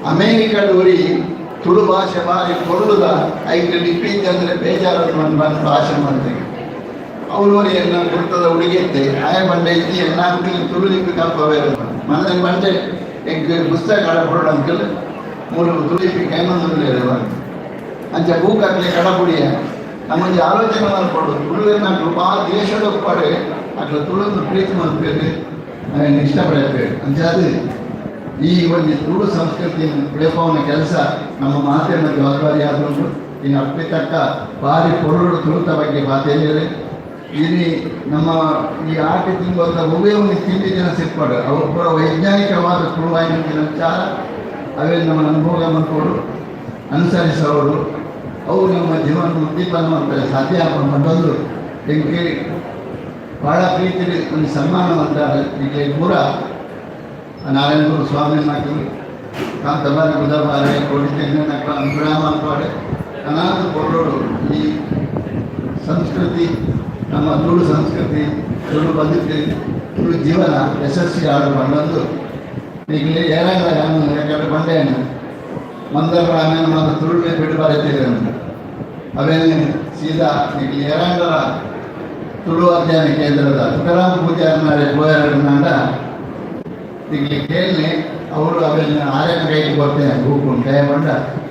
ಅಮೇರಿಕಡ್ ಒರಿ ತುಳು ಭಾಷೆ ಬಾರಿ ಪೊರ್ಲುದ, ಐಕ್ ಲಿಪಿ ಅಂದ್ರೆ ಬೇಜಾರದ ಭಾಷೆ ಮಾಡ್ತೇವೆ. ಅವಳು ಒರಿ ಎನ್ನ ಗುರ್ತದ ಹುಡುಗಿತ್ತೆ. ಆಯ ಬಂಡೆ ಇತ್ತಿ ಎನ್ನ ಅಂಕಲ್ ತುಳು ಲಿಪಿ ಕಲ್ಪವೇ ಮನೆ ಬಂಡೆ. ಎಂಕ್ ಪುಸ್ತಕ ಕಡಪೊಡು ಅಂಕಲ್, ಮೂಲು ತುಳು ಲಿಪಿ ಕೇನೊಂದುಲ್ಲೆರ್. ಅಂಚ ಬೂಕಕ್ಲೆ ಕಡಪುಡಿಯ. ನಮ್ಮೊಂಜಿ ಆಲೋಚನೆ ಮಲ್ಪೊಡು. ತುಳುವೆರ್ನಕ್ಲು ಬಾ ದೇಶದ ಉಪ್ಪಡೆ ಅಕ್ಲು ತುಳುನು ಪ್ರೀತಿ ಮಲ್ಪೆರ್, ಇಷ್ಟಪಡಪೇರು. ಅಂಚಾದ್ ಈ ಒಂದು ತುಳು ಸಂಸ್ಕೃತಿಯನ್ನು ಬೆಳೆಪಾವುನ ಕೆಲಸ ನಮ್ಮ ಮಾತೆರ್ನ ಜವಾಬ್ದಾರಿ ಆದುಂಡು. ಇನ್ನು ಅಪ್ಪೆ ತಕ್ಕ ಬಾರಿ ಪೊರ್ಲುಡು ತುಳುತ ಬಗ್ಗೆ ಮಾತೇರಿಯರೆ. ಇಲ್ಲಿ ನಮ್ಮ ಈ ಆಟಿ ತಿಂಗಳ ಒವ್ವೇ ಒಂದು ತಿಂಡಿ ತಿನಸ್ ಇಪ್ಪಡು, ಅವು ಪೂರ ವೈಜ್ಞಾನಿಕವಾದ ತುಳುವಾಯಿನ ವಿಚಾರ. ಅವೇ ನಮ್ಮ ಅನುಭವ ಮಲ್ಪೊಡು, ಅನುಸರಿಸೋಡು. ಅವು ನಮ್ಮ ಜೀವನ ಉದ್ದೀಪನ ಮಾಡ್ತಾರೆ ಸಾಧ್ಯ ಆಪುಂಡು. ಎಂಕ್ ಭಾಳ ಪ್ರೀತಿ ಒಂದು ಸನ್ಮಾನ ಅಂತಾರೆ. ಈಗ ಪೂರ ನಾರಾಯಣ ಗುರು ಸ್ವಾಮಿ ಮಕ್ಕಳು, ಕಾಂತಬಾರಿ ಬುಧಬಾರೆ ಕೋಟಿ ತೆಂಗಿನ ಅನುಗ್ರಹ ಮಲ್ಪಾಡೆ. ಅನಾಥ ಪೊರ್ಲುಡು ಈ ಸಂಸ್ಕೃತಿ, ನಮ್ಮ ತುಳು ಸಂಸ್ಕೃತಿ, ತುಳು ಬದುಕು, ತುಳು ಜೀವನ ಯಶಸ್ವಿ ಆಡು ಬಂದೊಂದು. ಈಗ ಏರಾಂಗ್ಲ ಯಾಕಂದ್ರೆ ಬಂಡೆಯನ್ನು ಮಂದರ ರಾಮಾಯಣ ಮಾತ್ರ ತುಳುವೆ ಬಿಟ್ಟು ಬರೀತೀರಿ ಅಂತ. ಅವೇನೆ ಸೀದಾ ಈಗ ಏರಾಂಗಲ ತುಳು ಅಧ್ಯಯನ ಕೇಂದ್ರದ ತುಕಾರಾಮ್ ಪೂಜಾರ್ನಾರೆ ಪೋಯರ್ನಾಂಡ ಈಗ ಕೇಳಿ ಅವರು ಅವೆಲ್ಲ ಆರ್ಯನ ಕೈಗೆ ಕೊಡ್ತೇನೆ ಬೂಕು. ದಯಪಂಡ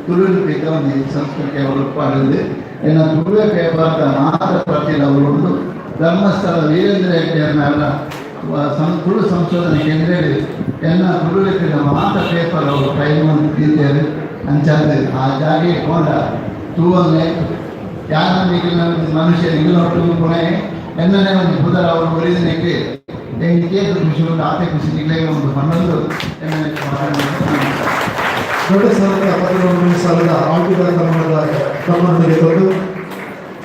ತುಳು ಲಿಪಿತ ಒಂದು ಸಂಸ್ಕೃತಿ ಅವರು ಪಾಡಿದ್ದು ಏನ ತುಳುವೆ ಪೇಪರ್ ಮಾತ್ರ ಪ್ರತಿಲ ಅವರು ಉಂಟು. ಧರ್ಮಸ್ಥಳ ವೀರೇಂದ್ರ ಹೆಗ್ಡೆಯವ್ರನ್ನೆಲ್ಲ ತುಳು ಸಂಶೋಧನೆ ಕೇಂದ್ರ ಎನ್ನ ತುಳು ಲಿಪಿದ ಮಾತ್ರ ಪೇಪರ್ ಅವರು ಟೈಮ್ ದೀತೇರು. ಅಂಚಾದ ಆ ಜಾಗೆ ಕೊಂಡ ತೂವನ್ನೇ ಯಾರ ನಿಗಿನ ಮನುಷ್ಯ ನಿಗಿನೊಟ್ಟು ಕೊನೆ ಎನ್ನನೇ ಒಂದು ಪುದರ್ ಅವರು ಒರಿದಿನಕ್ಕೆ ಎಂಕೆ ಖುಷಿ ಉಂಟು. ಆತೆ ಖುಷಿ ನಿಗಲೇ ಒಂದು 11. ದೊಡ್ಡ ಸಾಲದ 11ನೇ ಸಾಲದ ಆಟಿದ ಕನ್ನಡದ ತಮ್ಮೊಂದಿಗೆ ತಂದು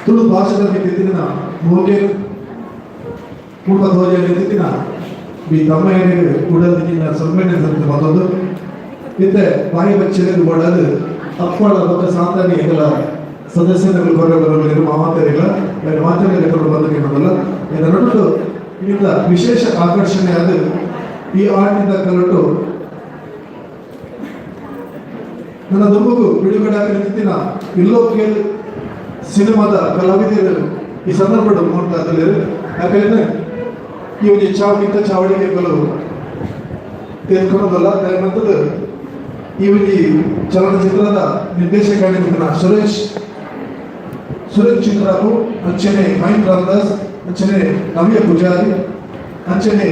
ತುಳು ಭಾಷೆದ ಮಿತ್ತಿನ ಮೋಗೆ ಮುಲ್ಪ ತೋಜೆಯ ಬಿ ತಮ್ಮಯ್ಯನಿಗೆ ಉಡಲ್ದಿನ ಸೊಲ್ಮೆನೆ ಸಂತ ಮತ್ತೊಂದು ಇತ್ತೆ ಬಾಯಿ ಬಚ್ಚಲಿಗೆ ಬೋಡದು ಅಪ್ಪಳ ಬೊಕ್ಕ ಸಾಂತಾನಿ ಎಂಗಲ ಸದಸ್ಯರುಗಳು ಕೊರಗಲು ಮಾಮಾತರಿಗಳ ಮಾತರಿಗಳ ಕೊರಡು ಬಂದು ಇದರ ನಡುಟು ಇದರಿಂದ ವಿಶೇಷ ಆಕರ್ಷಣೆ ಅದು ಈ ಆಟಿದ ಕಲಟು ನನ್ನ ದುಂಬುಗು ಬಿಡುಗಡೆ ನಿಂತಿನ ಇಲ್ಲೋಕೇಲ್ ಸಿನಿಮಾದ ಕಲಾವಿದರು ಈ ಸಂದರ್ಭ ನೋಡ್ತಾ ಇದ್ದಾರೆ. ಯಾಕಂದ್ರೆ ಈ ಒಂದು ಚಾವಡಿಂತ ಚಾವಡಿಗೆ ಕೆಲವು ತೇರ್ಕೊಳೋದಲ್ಲ ದಯಮಂತದ್ದು. ಈ ಒಂದು ಚಲನಚಿತ್ರದ ನಿರ್ದೇಶಕ ಸುರೇಶ್ ಸುರೇಶ್ ಚಿತ್ರಾಪು, ಅಂಚನೆ ಮೈನ್ ರಾಮದಾಸ್, ಅಂಚನೆ ನವ್ಯ ಪೂಜಾರಿ, ಅಂಚನೆ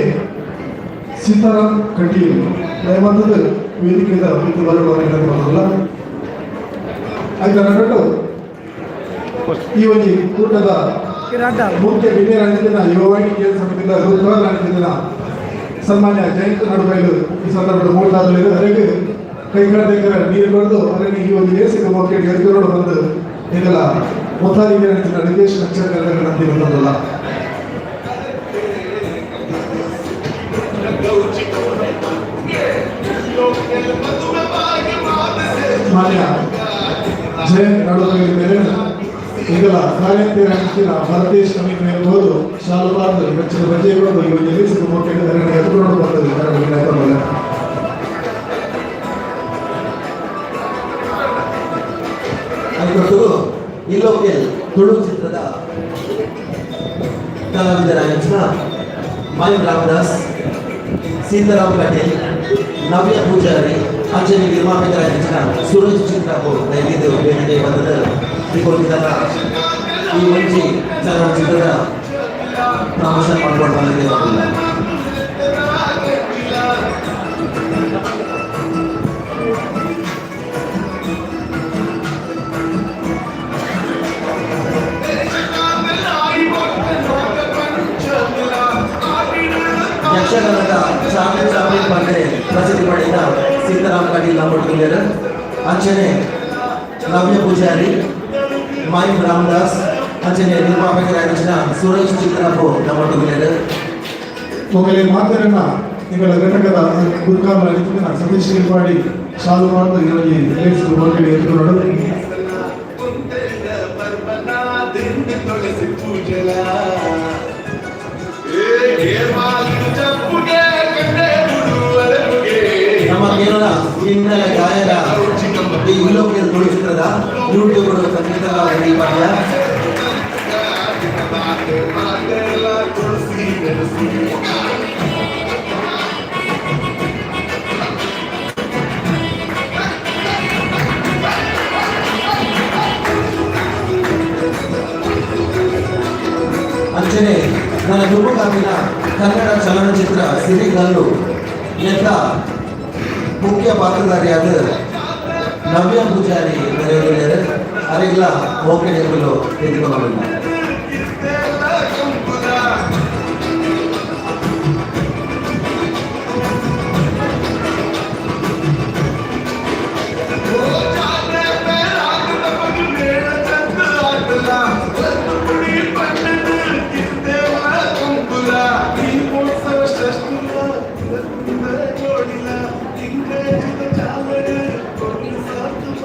ಸೀತಾರಾಮ್ ಕಟೀಲ್ ದಯಮಂತದ್ದು ವೇದಿಕೆದ ಮಿತ್ತು ಬರಲು. ಆಯ್ತು, ನಡುಟು ಈ ಒಂದು ಕೂಟದ ಮುಖ್ಯ ಗಣ್ಯರಾಗಿದ್ದ ಯುವವಾಹಿನಿ ಕೇಂದ್ರ ಸಮಿತಿಯ ಗುರುತ್ವಾರಾಗಿದ್ದ ಸನ್ಮಾನ್ಯ ಜಯಂತ ನಡುಬೈಲು ಈ ಸಂದರ್ಭದ ಮೂರ್ತಾದಲ್ಲಿದೆ. ಅರೆಗೆ ಕೈಗಾರಿಕೆಗಳ ನೀರು ಕೊಡದು ಅದರಲ್ಲಿ ಈ ಒಂದು ದೇಶಕ್ಕೆ ಮುಖ್ಯ ಎದುರು ಬಂದು ಇದೆಲ್ಲ ಮುತ್ತಾರಿಗೆ ನಿರ್ದೇಶನ ಬಂದಲ್ಲ. ಮಾನ್ಯ ಜಯಂತ್ ನಡುಬೈಲು ಮೇಲಿನ ಈಗಲ ಕಾರ್ಯಂತಿರ ಭರತೇಶ್ ಅಮೀನ್ ಇರ್ಬೋದು, ಶಾಲುಬಾರ್ದು ಹೆಚ್ಚಿನ ಬಜೆಗಳು ಈ ಒಂದು ದೇಶಕ್ಕೆ ಮುಖ್ಯ ಎದುರು ಬಂದದ್ದು. ಅದಕ್ಕೊಟ್ಟು ಇಲ್ಲೋಕೆಲ್ ತುಳು ಚಿತ್ರದ ಕಲಾವಿದರಾಗಿದ್ದ ಮಾಯಂ ರಾಮದಾಸ್, ಸೀತಾರಾಮ್ ಕಟೀಲ್, ನವ್ಯ ಪೂಜಾರಿ, ಅಂಜಲಿ, ನಿರ್ಮಾಪಕರಾಗಿದ್ದ ಸೂರಜ್ ಚಿತ್ರಾಪು ದಯವಿಟ್ಟು ವೇದಿಕೆ ಬಂದದ ಈ ಈ ಒಂಜಿ ಚಲನಚಿತ್ರದ ಪ್ರಮೋಷನ್ ಮಾಡ್ಕೊಂಡು ಬಂದಿದ್ದೇವೆ. ಯಕ್ಷಗಾನದ ಚಾಮಿ ಚಾಮಿ ಪಂಡೆ ಪ್ರಸಿದ್ಧಿ ಪಡೆದ ಸೀತಾರಾಮ್ ಕಟೀಲ್ ನಮ್ಮೊಟ್ಟಿಗೆ, ಅಂಚನೆ ನವ್ಯ ಪೂಜಾರಿ, ಮಾಯಿಂ ರಾಮದಾಸ್, ಅಂಚನೆ ನಿರ್ಮಾಪಕರಾಗಿದ್ದ ಸೂರಜ್ ಚಿತ್ರಾಪು ನಮ್ಮೊಟ್ಟಿಗೆ. ಮೊಗಲೆ ಮಾತರನ್ನ ನಿಗಳ ಘಟಕದ ಗುರುಕಾಮರ ಸತೀಶ್ ನಿಲ್ಪಾಡಿ ಶಾಲು ಮಾಡ್ದು ಇವರಿಗೆ ಲೇಸ್ ಎದುರು. ನಮ್ಮ ಕೇರಳ ಹಿನ್ನೆಲೆ ಗಾಯನ ಈ ಇಲ್ಲೋಕೆ ತುಳು ಚಿತ್ರದ ಯೂಟ್ಯೂಬ್ ಸಂಗೀತ ಪದ್ಯ. ಅಂಚನೆ ನನ್ನ ದುರ್ಮುಖಾಪಿನ ಕನ್ನಡ ಚಲನಚಿತ್ರ ಸಿರಿಗಲ್ಲು ಎತ್ತ ಮುಖ್ಯ ಪಾತ್ರಧಾರಿಯಾದ ನವ್ಯ ಪೂಜಾರಿ ನೆರೆಯುತ್ತಾರೆ. ಅರೆಗ್ಲ ಮೋಕೆಡೆಗಳು ಎದುರುಕೊಂಡಿಲ್ಲ.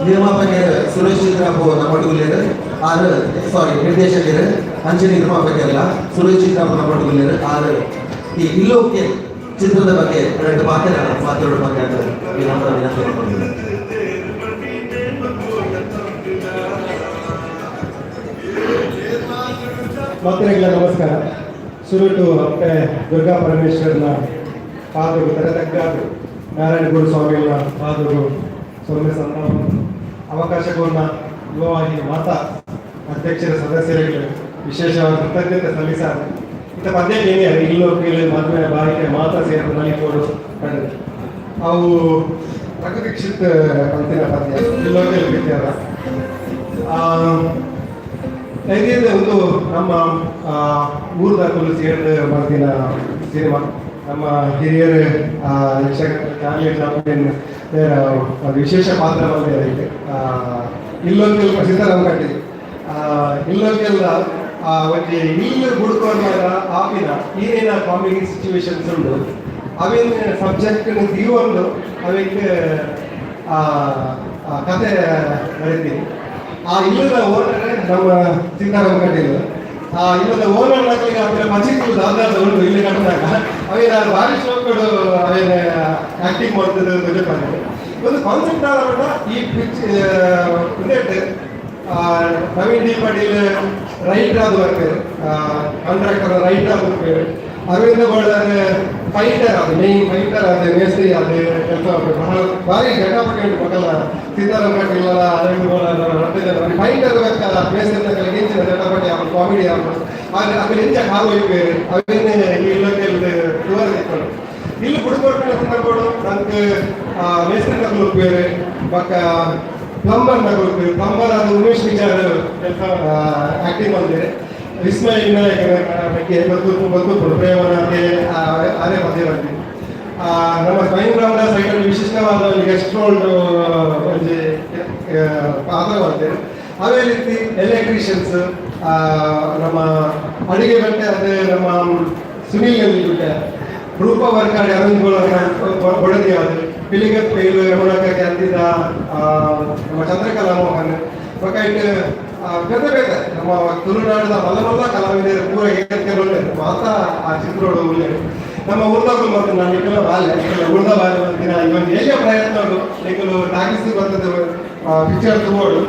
ನಿರ್ಮಾಪಕರು ಸುರೇಶ್ ಚಿತ್ರಾಪು ನಮ್ಮೊಟ್ಟಿಗೆ, ಆರು ಸಾರಿ ನಿರ್ದೇಶಕರು ಅಂಚೆ ನಿರ್ಮಾಪಕರಲ್ಲ ಸುರೇಶ್ ಚಿತ್ರಾಪು ನಮ್ಮೊಟ್ಟಿಗೆ. ಆರು ಈ ಇಲ್ಲೋಕೆ ಚಿತ್ರದ ಬಗ್ಗೆ ಎರಡು ಮಾತಿನ ಮಾತಾಡೋ ಬಗ್ಗೆ ವಿನಮ್ರ ವಿನಂತಿ ಮಾಡಿಕೊಂಡಿದ್ದೇನೆ. ಮಾತೃಗಳ ನಮಸ್ಕಾರ. ಸುರುಟು ಅಪ್ಪೆ ದುರ್ಗಾ ಪರಮೇಶ್ವರನ ಪಾದವು ತರತಗ್ಗಾದು ನಾರಾಯಣ ಗುರು ಸ್ವಾಮಿಗಳ ಪಾದವು ಸೊನ್ನೆ ಸಂತ ಅವಕಾಶವನ್ನು ಯುವವಾಹಿನಿ ಮಾತಾ ಅಧ್ಯಕ್ಷರ ಸದಸ್ಯರಿಗೆ ವಿಶೇಷವಾದ ಕೃತಜ್ಞತೆ ಸಲ್ಲಿಸಾರೆ. ಇಂಥ ಪದ್ಯಕ್ಕೆ ಏನೇ ಇಲ್ಲೋ ಕೇಳಿ ಮದುವೆ ಬಾರಿಕೆ ಮಾತಾ ಸೇರಿದ ನಲಿಕೋಡು ಕಂಡಿದೆ. ಅವು ಪ್ರಗತಿಕ್ಷಿತ್ ಪಂತಿನ ಪದ್ಯ ಇಲ್ಲೋ ಕೇಳಿ ಬಿಟ್ಟಿಯಲ್ಲ. ಇದರಿಂದ ಒಂದು ನಮ್ಮ ಊರ್ದ ಕುಲು ಸೇರಿದ ಮಾಡ್ತಿನ ಸಿನಿಮಾ. ನಮ್ಮ ಹಿರಿಯರು ಯಕ್ಷಗಾನ ಚಾಂಪಿಯನ್ ಒಂದು ವಿಶೇಷ ಪಾತ್ರ ಬಂದಿದೆ. ಇಲ್ಲೊಂದು ಸೀತಾರಾಮ್ ಕಟ್ಟಿ ಇಲ್ಲೊಂದೆಲ್ಲ ಒಂಜಿ ಇಲ್ಲು ಬುಡ್ಕೊಂಡಾಗ ಆಪಿನ ಏನೇನ ಕಾಮಿಡಿ ಸಿಚುವೇಶನ್ಸ್ ಉಂಟು ಅವೇನು ಸಬ್ಜೆಕ್ಟ್ ದೀವೊಂದು ಅವಕ್ಕೆ ಕತೆ ಬರೀತೀನಿ. ಆ ಇಲ್ಲದ ಓನರ್ ನಮ್ಮ ಸೀತಾರಾಮ್ ಕಟೀಲ್. ಆ ಇಲ್ಲದ ಓನರ್ ನಕಲಿಗೆ ಅವರ ಪಚಿಕ್ಲು ದಾದಾದ ಉಂಟು ಇಲ್ಲಿ ಕಂಡಾಗ ಅವೇನ ಭಾರಿ ಶೋಕಡು ಅವೇನ ಆಕ್ಟಿಂಗ್ ಮಾಡ್ತದೆ ಬಂದೆ. ಒಂದು ಕಾನ್ಸೆಪ್ಟ್ ಆದ ಈ picture Naveen D Patil writer ಆದ ಬರ್ಪೇರು, ಕಾಂಟ್ರಾಕ್ಟರ್ ರೈಟರ್ ಆದ ಬರ್ಪೇರು. ಅರವಿಂದ ಬೋಳಾರ್ ಫೈಟರ್ ಅದು ಮೇನ್ ಫೈಟರ್ ಅದು ಮೇಸ್ತ್ರಿ ಅದು ಕೆಲಸ ಬಹಳ ಭಾರಿ ಜಟಾಪಟಿ ಉಂಟು. ಮಕ್ಕಳ ಸೀತಾರಾಮ್ ಕಟೀಲ್ ಅರವಿಂದ ಬೋಳಾರ್ ಫೈಟರ್ ಬೇಕಾ ಮೇಸ್ತ್ರಿ ಎಂಚಿನ ಜಟಾಪಟಿ ಆಪುಂಡು, ಕಾಮಿಡಿ ಆಪುಂಡು. ಆದ್ರೆ ಅಕುಲು ಎಂಚ ಕಾಲು ಒಯ್ಪೇರು ಅವೇನೆ ಇಲ್ಲಕ್ಕೆ ಟೂರ್ ತಿಕ್ಕೊಂಡು ಇಲ್ಲಿ ಬುಡ್ಕೊಟ್ಟಿನ ಸಂದರ್ಭಗಳು ನಂಗೆ ಮೇಸ್ತ್ರಿ ನಕಲು ಉಪ್ಪೇರು ಬೊಕ್ಕ ಪ್ಲಂಬರ್ ನಕಲು ಉಪ್ಪೇರು. ಪ್ಲಂಬರ್ ಅದು ಉಮೇಶ್ ವಿಚಾರ ಕೆಲಸ ಆಕ್ಟಿಂಗ್ ಬಂದಿದೆ. ವಿಸ್ಮಯ ವಿನಾಯಕನ ಬಗ್ಗೆ ಬದುಕು ಬದುಕು ಪ್ರೇಮನಾಥೆ ಅದೇ ಮಧ್ಯೆ ಬಂದಿದೆ. ನಮ್ಮ ಸ್ವಯಂ ರಾಮದಾಸ್ ಸೈಡಲ್ಲಿ ವಿಶಿಷ್ಟವಾದ ಒಂದು ಗೆಸ್ಟ್ ರೋಲ್ ಒಂಜಿ ಪಾತ್ರ ಬರ್ತೇವೆ. ಅದೇ ರೀತಿ ಎಲೆಕ್ಟ್ರಿಷಿಯನ್ಸ್ ನಮ್ಮ ಅಡಿಗೆ ಬಟ್ಟೆ ಅದೇ ನಮ್ಮ ಸುನೀಲ್ ಬಿಟ್ಟೆ ರೂಪ ವರ್ಕಾಡಿ ಅರವಿಂದ್ ಬೊಡದಿ ಅದು ಪಿಲಿಗತ್ ಪೈಲು ರಮಣಕ್ಕೆ ಅಂತಿದ್ದ ನಮ್ಮ ಚಂದ್ರಕಲಾ ಮೋಹನ್ ಬೊಕ ಇಟ್ಟು ಬೇತೆ ಬೇತೆ ನಮ್ಮ ತುಳುನಾಡಿನ ಮಲ್ಲ ಮಲ್ಲ ಕಲಾವಿದರು ಪೂರ ಏರ್ಕೆಲುಲ್ಲೆರ್ ಮಾತ ಆ ಚಿತ್ರೋಡು ಉಲ್ಲೆರ್. ನಮ್ಮ ಊರ್ದಕುಲು ಮತ್ತು ನಾನು ನಿಕಲ ಬಾಲ್ಯ ನಿಕಲ ಊರ್ದ ಬಾಲ್ಯ ಮಂತಿನ ಈ ಒಂದು ಎಲ್ಲಿಯ ಪ್ರಯತ್ನಗಳು ನಿಕಲು ಟಾಗಿಸಿ ಬರ್ತದೆ ಪಿಕ್ಚರ್ ತಗೋಡು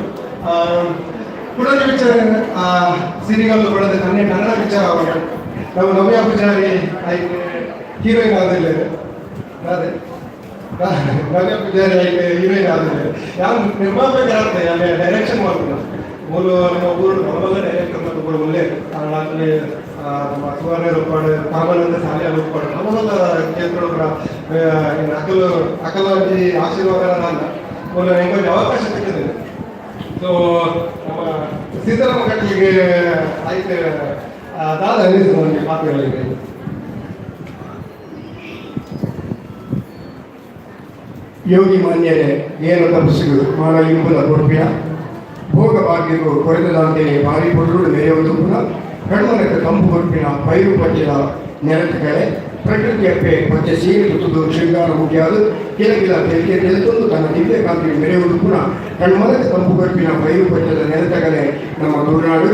ಕುಡೊಂಜಿ ಪಿಕ್ಚರ್ ಸಿರಿಗಲ್ಲು ಕೊಡೋದು ಕನ್ನಡ ಕನ್ನಡ ಪಿಕ್ಚರ್ ಆವೊಡು. ನಮ್ಮ ನವ್ಯ ಪೂಜಾರಿ ಐಕ್ ಹೀರೋಯಿನ್ ಆದಿಲ್ಲ, ಅದೇ ನವ್ಯ ಪೂಜಾರಿ ಐಕ್ ಹೀರೋಯಿನ್ ಆದಿಲ್ಲ. ಯಾರು ನಿರ್ಮಾಪಕರಾಗ್ತದೆ ಅಲ್ಲಿ ಡೈರೆಕ್ಷನ್ ಮಾಡ್ತಾರೆ. ಮೂಲ ನಮ್ಮ ಊರು ಮೊದಲ ಡೈರೆಕ್ಟರ್ ಮತ್ತು ಕೂಡ ಒಳ್ಳೆ ಆಮೇಲೆ ನಮ್ಮ ಸುವರ್ಣ ರೂಪಾಡು ಪರಮಾನಂದ ಸಾಲಿಯ ರೂಪಾಡು ಮೊದಲ ಕ್ಷೇತ್ರ ಅಕಲು ಅಕಲಾಜಿ ಆಶೀರ್ವಾದ ಅಲ್ಲ ಮೂಲ ಎಂಕೊಂಚ ಅವಕಾಶ ಸಿಕ್ಕಿದೆ. ಸೊ ನಮ್ಮ ಸೀತಾರಾಮ ಕಟೀಲಿಗೆ ಆಯ್ತು ದಾದ ಅನ್ನಿಸ್ತು ನನಗೆ ಮಾತುಗಳಿಗೆ. ಯೋಗಿ ಮಾನ್ಯರೇ, ಏನು ತಪಸ್ಸಿಗು ಮಾನ ಇಂಬುದ ಕೊಡ್ಪಿನ ಭೋಗ ಭಾಗ್ಯಗೂ ಕೊರೆದದಾಂತೆಯೇ ಭಾರಿ ಪೊರುಳು ಮೆರೆಯುವುದು ಪುನಃ ಕಣ್ಮನಕ್ಕೆ ತಂಪು ಕೊರ್ಪಿನ ಪೈರು ಪಚ್ಚದ ನೆಲತುಗಳೇ ಪ್ರಕೃತಿಯಪ್ಪೆ ಪಚ್ಚೆ ಸೀರೆ ತುತ್ತುದು ಶೃಂಗಾರ ಮುಗಿಯಾದು ಕಿಲಕಿಲ ತೆಲಿಕೆ ತೆಲಿತೊಂದು ತನ್ನ ದಿವ್ಯ ಕಾಂತಿ ಮೆರೆಯುವುದು ಪುನಃ ಕಣ್ಮನಕ್ಕೆ ತಂಪು ಕೊರ್ಪಿನ ಪೈರು ಪಚ್ಚದ ನೆಲತಗಲೆ ನಮ್ಮ ತುಳುನಾಡು.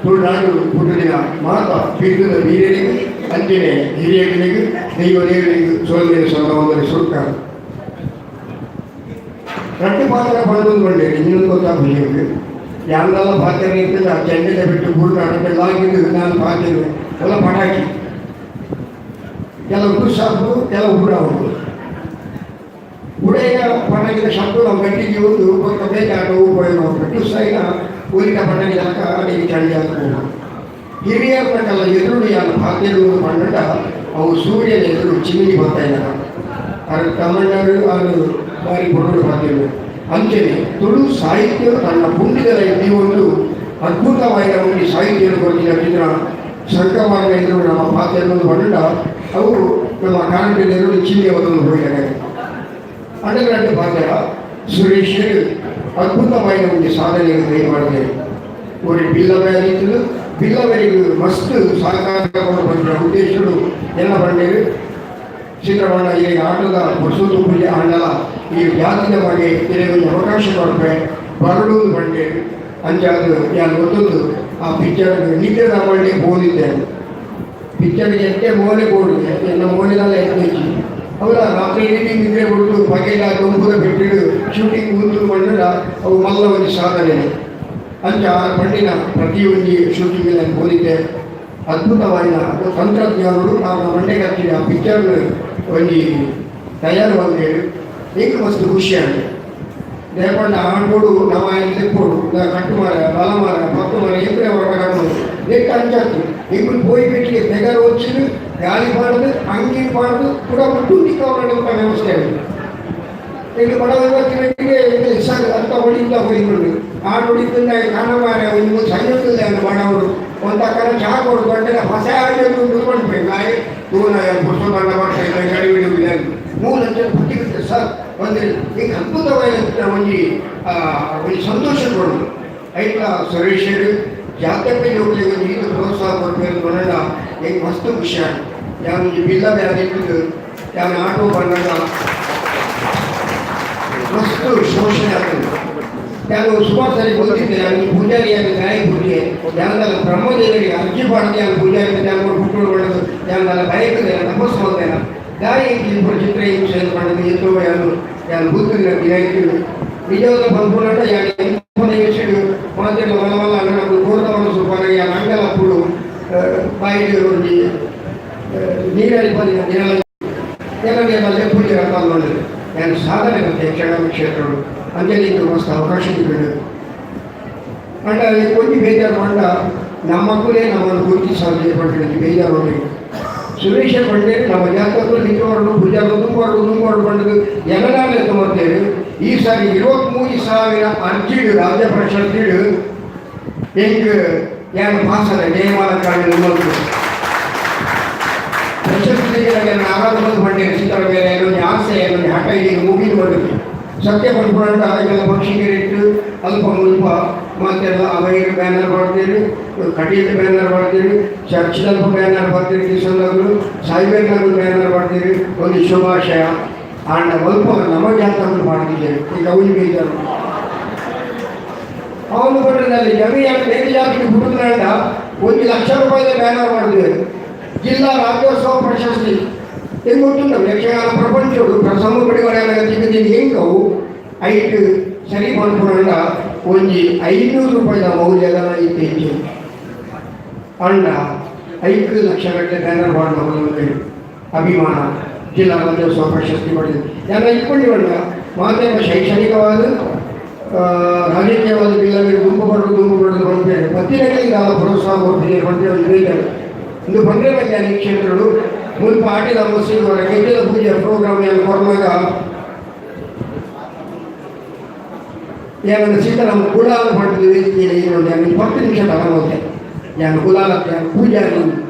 ತುಳುನಾಡು ಹುಟ್ಟಿನ ಮಾತಾ ಪೀಠದ ವೀರರಿಗೂ ಅಂಚಿನೆ ಹಿರಿಯರಿಗೂ ದೈವ ದೇವರಿಗೂ ಸೊಲ್ಲೆ ಸೊಲ್ಲವಂದರೆ ಸುರ್ಕಾರ. ರಡ್ಡು ಪಾತ್ರ ಪಡೆದು ಬಂಡೇರಿ ಇನ್ನೊಂದು ಗೊತ್ತಾಗ್ಬೇಕು ಯಾರೆಲ್ಲ ಪಾತ್ರ ಇರ್ತದೆ ಆ ಚೆಂಡೆಲ್ಲ ಬಿಟ್ಟು ಗುರುನಾಡಕ್ಕೆಲ್ಲ ಆಗಿದ್ದು ನಾನು ಪಾತ್ರ ಎಲ್ಲ ಪಟಾಕಿ ಕೆಲವು ಸಾಕು ಕೆಲವು ಬುಡ ಉಂಟು. ಬುಡೆಯ ಪಟಾಕಿದ ಶಬ್ದ ನಾವು ಗಟ್ಟಿಗೆ ಒಂದು ಕೊಕ್ಕ ಬೇಕಾದ ಉಪಯೋಗ ಟುಸ್ಸಾಯಿನ ಊರಿನ ಪಟಾಕಿ ಹಾಕ ಅಡಿಗೆ ಚಂಡಿ ಹಾಕಬಹುದು. ಹಿರಿಯರ್ನಕಲ್ಲ ಎದುರು ಯಾರು ಪಾತ್ರೆಗಳು ಪಂಡ ಅವು ಸೂರ್ಯನ ಎದುರು ಚಿಮಿನಿ ಬರ್ತಾ ಇದ್ದಾರೆ. ಅದು ತಮಿಳ್ನಾಡು ಅದು ಬಾರಿ ಬಡವರು ಪಾತ್ರೆಗಳು. ಅಂಚನೆ ತುಳು ಸಾಹಿತ್ಯ ತನ್ನ ಪುಣ್ಯದ ಈ ಒಂದು ಅದ್ಭುತವಾದ ಒಂದು ಸಾಹಿತ್ಯ ಕೊಡ್ತಿದ್ದ ಚಿತ್ರ ಸಂಕಮಾರ್ಗ ಎದುರು ನಮ್ಮ ಪಾತ್ರೆಗಳನ್ನು ಪಂಡ ಅವು ನಮ್ಮ ಕಾರಣದಿಂದ ಎದುರು ಚಿನ್ನಿ ಅವರನ್ನು ಹೋಗಿದ್ದಾರೆ. ಅಣ್ಣಗಂಟು ಪಾತ್ರ ಸುರೇಶ್ ಅದ್ಭುತವಾದ ಒಂದು ಸಾಧನೆಯನ್ನು ಕೈ ಮಾಡಿದೆ. ஒரு ಬಿಲ್ಲವರಿದ್ದು ಬಿಲ್ಲವರಿಗೆ ಮಸ್ತ್ ಸಹಕಾರ ಬಂದ ಉದ್ದೇಶಗಳು ಎಲ್ಲ ಬಂಡೇರು ಸಿದ್ದರಾಮಣ್ಣ ಈ ಆಟದ ಪುರುಸೋತು ಪೂಜೆ ಆಂಡಲ ಈ ಜಾತಿಯ ಬಗ್ಗೆ ಕೆಲವೊಂದು ಅವಕಾಶ ಕೊಡ್ಪೆ ಬರಡು ಬಂಡೇರು ಅಂಚಾದ ಯಾರು ಗೊತ್ತೊಂದು ಆ ಪಿಕ್ಚರ್ ನಿತ್ಯದ ಮಂಡಿ ಹೋದಿದ್ದೇನೆ. ಪಿಕ್ಚರ್ಗೆ ಎಟ್ಟೆ ಮೋನೆ ಕೊಡುತ್ತೆ ಎಲ್ಲ ಮೋನೆಲ್ಲ ಎತ್ತಿ ಅವರ ರಾತ್ರಿ ಎಡಿಟಿಂಗ್ ಇದ್ರೆ ಬಿಟ್ಟು ಪಗೆಲ ತುಂಬುದ ಬಿಟ್ಟು ಶೂಟಿಂಗ್ ಮುಂದೆ ಮಂಡ ಅವು ಮಲ್ಲ ಒಂದು ಸಾಧನೆ. ಅಂಚ ಪಂಡಿನ ಪ್ರತಿಯೊಂದು ಶೂಟಿಂಗ್ ನಾನು ಹೋದಿದ್ದೆ. ಅದ್ಭುತವಾದ ತಂತ್ರಜ್ಞಾನಗಳು ನಾವು ಮಂಡೆಗೆ ಹಚ್ಚಿದ ಆ ಪಿಕ್ಚರ್ ಒಂದು ತಯಾರು ಅಂತೇಳಿ ಈಗ ಮಸ್ತ್ ಖುಷಿಯಾಗಿದೆ. ದೇಪಂಡ ಆಂಡೋಡು ನಮ್ಮ ಲೆಪ್ಪೋಡು ಕಟ್ಟು ಮಾರ ಬಲ ಮಾರ ಪತ್ತು ಮಾರ ಎಪ್ಪಡೆ ಹೊರಗಡೆ ನೆಟ್ ಅಂಚಾತು ఇప్పుడు పోయి పెట్టి దగ్గర వచ్చి గాలి పాడదు అంగి పాడదు కూడా ముట్టు కావాలంటే వ్యవస్థ ಎಂಟು ಬಡವರಿಗೆ ಅಂತ ಹೊಡಿತಾ ಹೋಗಿಕೊಂಡು ಆ ಹೊಡಿತಂದ ಕಾಣಮಾರ ಒಂದು ಸಂಗತಿಲ್ಲ ಬಡವರು ಒಂದು ಅಕ್ಕನ ಚಹಾ ಕೊಡು ಗಂಟೆ ಹೊಸ ಆಗಿ ನಾಯಿ ತೂನ ಪುಸ್ತಕ ವರ್ಷ ಕಡಿಮೆ ಮೂರು ಲಕ್ಷ ಪಟ್ಟಿ ಸರ್ ಒಂದು ಈಗ ಅದ್ಭುತವಾದ ಒಂದು ಒಂದು ಸಂತೋಷ ಕೊಡು. ಐತ ಸುರೇಶರು ಜಾತ್ಯಕ್ಕೆ ಜೋಗ್ಲಿಗೆ ಒಂದು ಇದು ಪ್ರೋತ್ಸಾಹ ಕೊಡ್ಬೇಕು ನೋಡೋಣ. ಈಗ ಮಸ್ತ್ ಖುಷಿ ಆಯ್ತು. ಯಾವ ಬಿಲ್ಲವೇ ಆಗಿದ್ದು ಯಾವ ಆಟೋ ಬಂದಾಗ ಮಸ್ತ್ ಶೋಷಣೆ ಆಗ್ತದೆ. ನಾನು ಸುಮಾರು ಸಾರಿ ಗೊತ್ತಿದ್ದೆ. ನಾನು ಪೂಜಾರಿಯಾಗಿ ನ್ಯಾಯ ಪೂಜೆ ಯಾವ್ದಲ್ಲ ಬ್ರಹ್ಮದೇವರಿಗೆ ಅರ್ಜಿ ಪಾಡದೆ ನಾನು ಪೂಜಾರಿ ನಾನು ಹುಟ್ಟುಗಳು ಮಾಡೋದು ಯಾವ್ದಲ್ಲ ಬಯಕದೆ ತಪಸ್ಸು ಮಾಡ್ತೇನೆ ದಾರಿ ಇಬ್ಬರು ಚಿತ್ರ ಹಿಂಸೆ ಮಾಡೋದು ಎತ್ತೋ ಯಾರು ಯಾರು ಬುದ್ಧಿಲ್ಲ ದಿನಾಯ್ತು ನಿಜವಾದ ಬಂದ್ಕೊಂಡ ಯಾರು ಹೆಸರು ಮಾತೆಲ್ಲ ಮಲ ಮಲ್ಲ ಅಂಗಡ ಕೋರ್ದವನ ಸ್ವಲ್ಪ ಯಾರು ಅಂಗಲ ಕೂಡು ಬಾಯಿಗೆ ಒಂದು ನೀರಲ್ಲಿ ಬಂದ ಎಲ್ಲ ಪೂಜೆ ಹಾಕೊಂಡು ನಾನು ಸಾಧನೆ ಮತ್ತು ಯಕ್ಷಗಾನ ಕ್ಷೇತ್ರಗಳು ಅಂಜಲಿ ಮಸ್ತ್ ಅವಕಾಶ ಸಿಕ್ಕಿದೆ. ಅಂಡ ಕೊಂಚ ಬೇಜಾರು ಮಂಡ ನಮ್ಮ ಮಕ್ಕಳೇ ನಮ್ಮನ್ನು ಗುರುತಿಸಾಧ್ಯ ಪಟ್ಟಿದ್ದು ಬೇಜಾರು. ಸುರೇಶ ಬಂಡೆ ನಮ್ಮ ಜಾತಕರು ನಿಜವಾಗ್ಲೂ ಪೂಜಾ ತುಂಬಾರು ತುಂಬಾರು ಬಂಡದು ಎಲ್ಲಾರು ಎತ್ತುತ್ತೇವೆ. ಈ ಸಾರಿ 23,000 ಅರ್ಜಿಡು ರಾಜ್ಯ ಪ್ರಶಸ್ತಿಡು ಎಂಗ್ ಯಾರು ಪಾಸದ ಜಯಮಾಲ ಪ್ರಶಸ್ತಿಗೆ ಆರಾಧನೆ ಬಂಡೆ ಚಿತ್ರ ಬೇರೆ ಒಂದು ಆಸೆ ಒಂದು ಹಠ ಈಗ ಮುಗಿದು ಬಂದಿದೆ. ಸತ್ಯ ಪಡ್ಕೊಂಡ ಇದೆಲ್ಲ ಪಕ್ಷಿಗರಿಟ್ಟು ಅಲ್ಪ ಮುಲ್ಪ ಮತ್ತೆಲ್ಲ ಅವೈರ್ ಬ್ಯಾನರ್ ಮಾಡ್ತೀರಿ, ಕಟೀಲ್ ಬ್ಯಾನರ್ ಮಾಡ್ತೀರಿ, ಚರ್ಚ್ದಲ್ಪ ಬ್ಯಾನರ್ ಮಾಡ್ತೀರಿ, ಕಿಸನ್ನಗರು ಸಾಯಿಬೇರ್ನಗರು ಬ್ಯಾನರ್ ಮಾಡ್ತೀರಿ. ಒಂದು ಶುಭಾಶಯ ಆಂಡ ಅಲ್ಪ ನಮ್ಮ ಜಾತವನ್ನು ಮಾಡ್ತಿದ್ದೇವೆ. ಈಗ ಅವನು ಬೇಜಾರು ಅವನು ಬಂದಲ್ಲಿ ಜಮೀ ಬೇರೆ ಜಾತಿಗೆ ಹುಡುಗನಂಡ 1 ಲಕ್ಷ ರೂಪಾಯಿದ ಬ್ಯಾನರ್ ಮಾಡಿದ್ದೇವೆ. ಜಿಲ್ಲಾ ರಾಜ್ಯೋತ್ಸವ ಪ್ರಶಸ್ತಿ ಹೆಂಗೆ ಗೊತ್ತುಂಟು ಯಕ್ಷಗಾನ ಪ್ರಪಂಚಡು ಪ್ರಸಂಗ ಬಿಡುಗಡೆ ಹೆಂಗವು ಐಟ್ ಸರಿ ಪನ್ಪುನಂಡ ಒಂಜಿ 500 ರೂಪಾಯಿದ ಮೌಲ್ಯದ ಇತ್ತೀಚೆ ಅಣ್ಣ 5 ಲಕ್ಷ ಗಟ್ಟಲೆ ಬ್ಯಾನರ್ ಮಾಡುವ ಅಭಿಮಾನ ಜಿಲ್ಲಾ ರಾಜ್ಯೋತ್ಸವ ಪ್ರಶಸ್ತಿ ಪಡೆದಿದೆ. ಎಲ್ಲ ಇಟ್ಕೊಂಡಿವಣ್ಣ ಮಾಧ್ಯಮ ಶೈಕ್ಷಣಿಕವಾದ ರಾಜಕೀಯವಾದ ಬಿಲ್ಲವರಿಗೆ ಗುಂಪು ಪಡೆದು ಗುಂಪು ಪಡೆದು ಬಂದೇನೆ ಪತ್ತಿನಗಳಿಗೆ ಪ್ರೋತ್ಸಾಹ ಕೊಡ್ತೀನಿ ಬಂದೇವೆ. ಇಂದು ಬಂದ್ರೆ ವೈಜ್ಞಾನಿಕ ಕ್ಷೇತ್ರಗಳು ಮುಲ್ಪ ಆಟಿದ ಮಸೀದಿ ಗೆಜ್ಜೆದ ಪೂಜೆ ಪ್ರೋಗ್ರಾಮ್ ಏನು ಕೊಡುವಾಗ ಏನಂದ್ರೆ ಸೀತಾರಾಮ ಕುಲಾಲ ಪಡೆದು ನಾನು 10 ನಿಮಿಷ ತಗೊಂಡೋದೆ. ನಾನು ಕುಲಾಲ ಪೂಜಾರಿ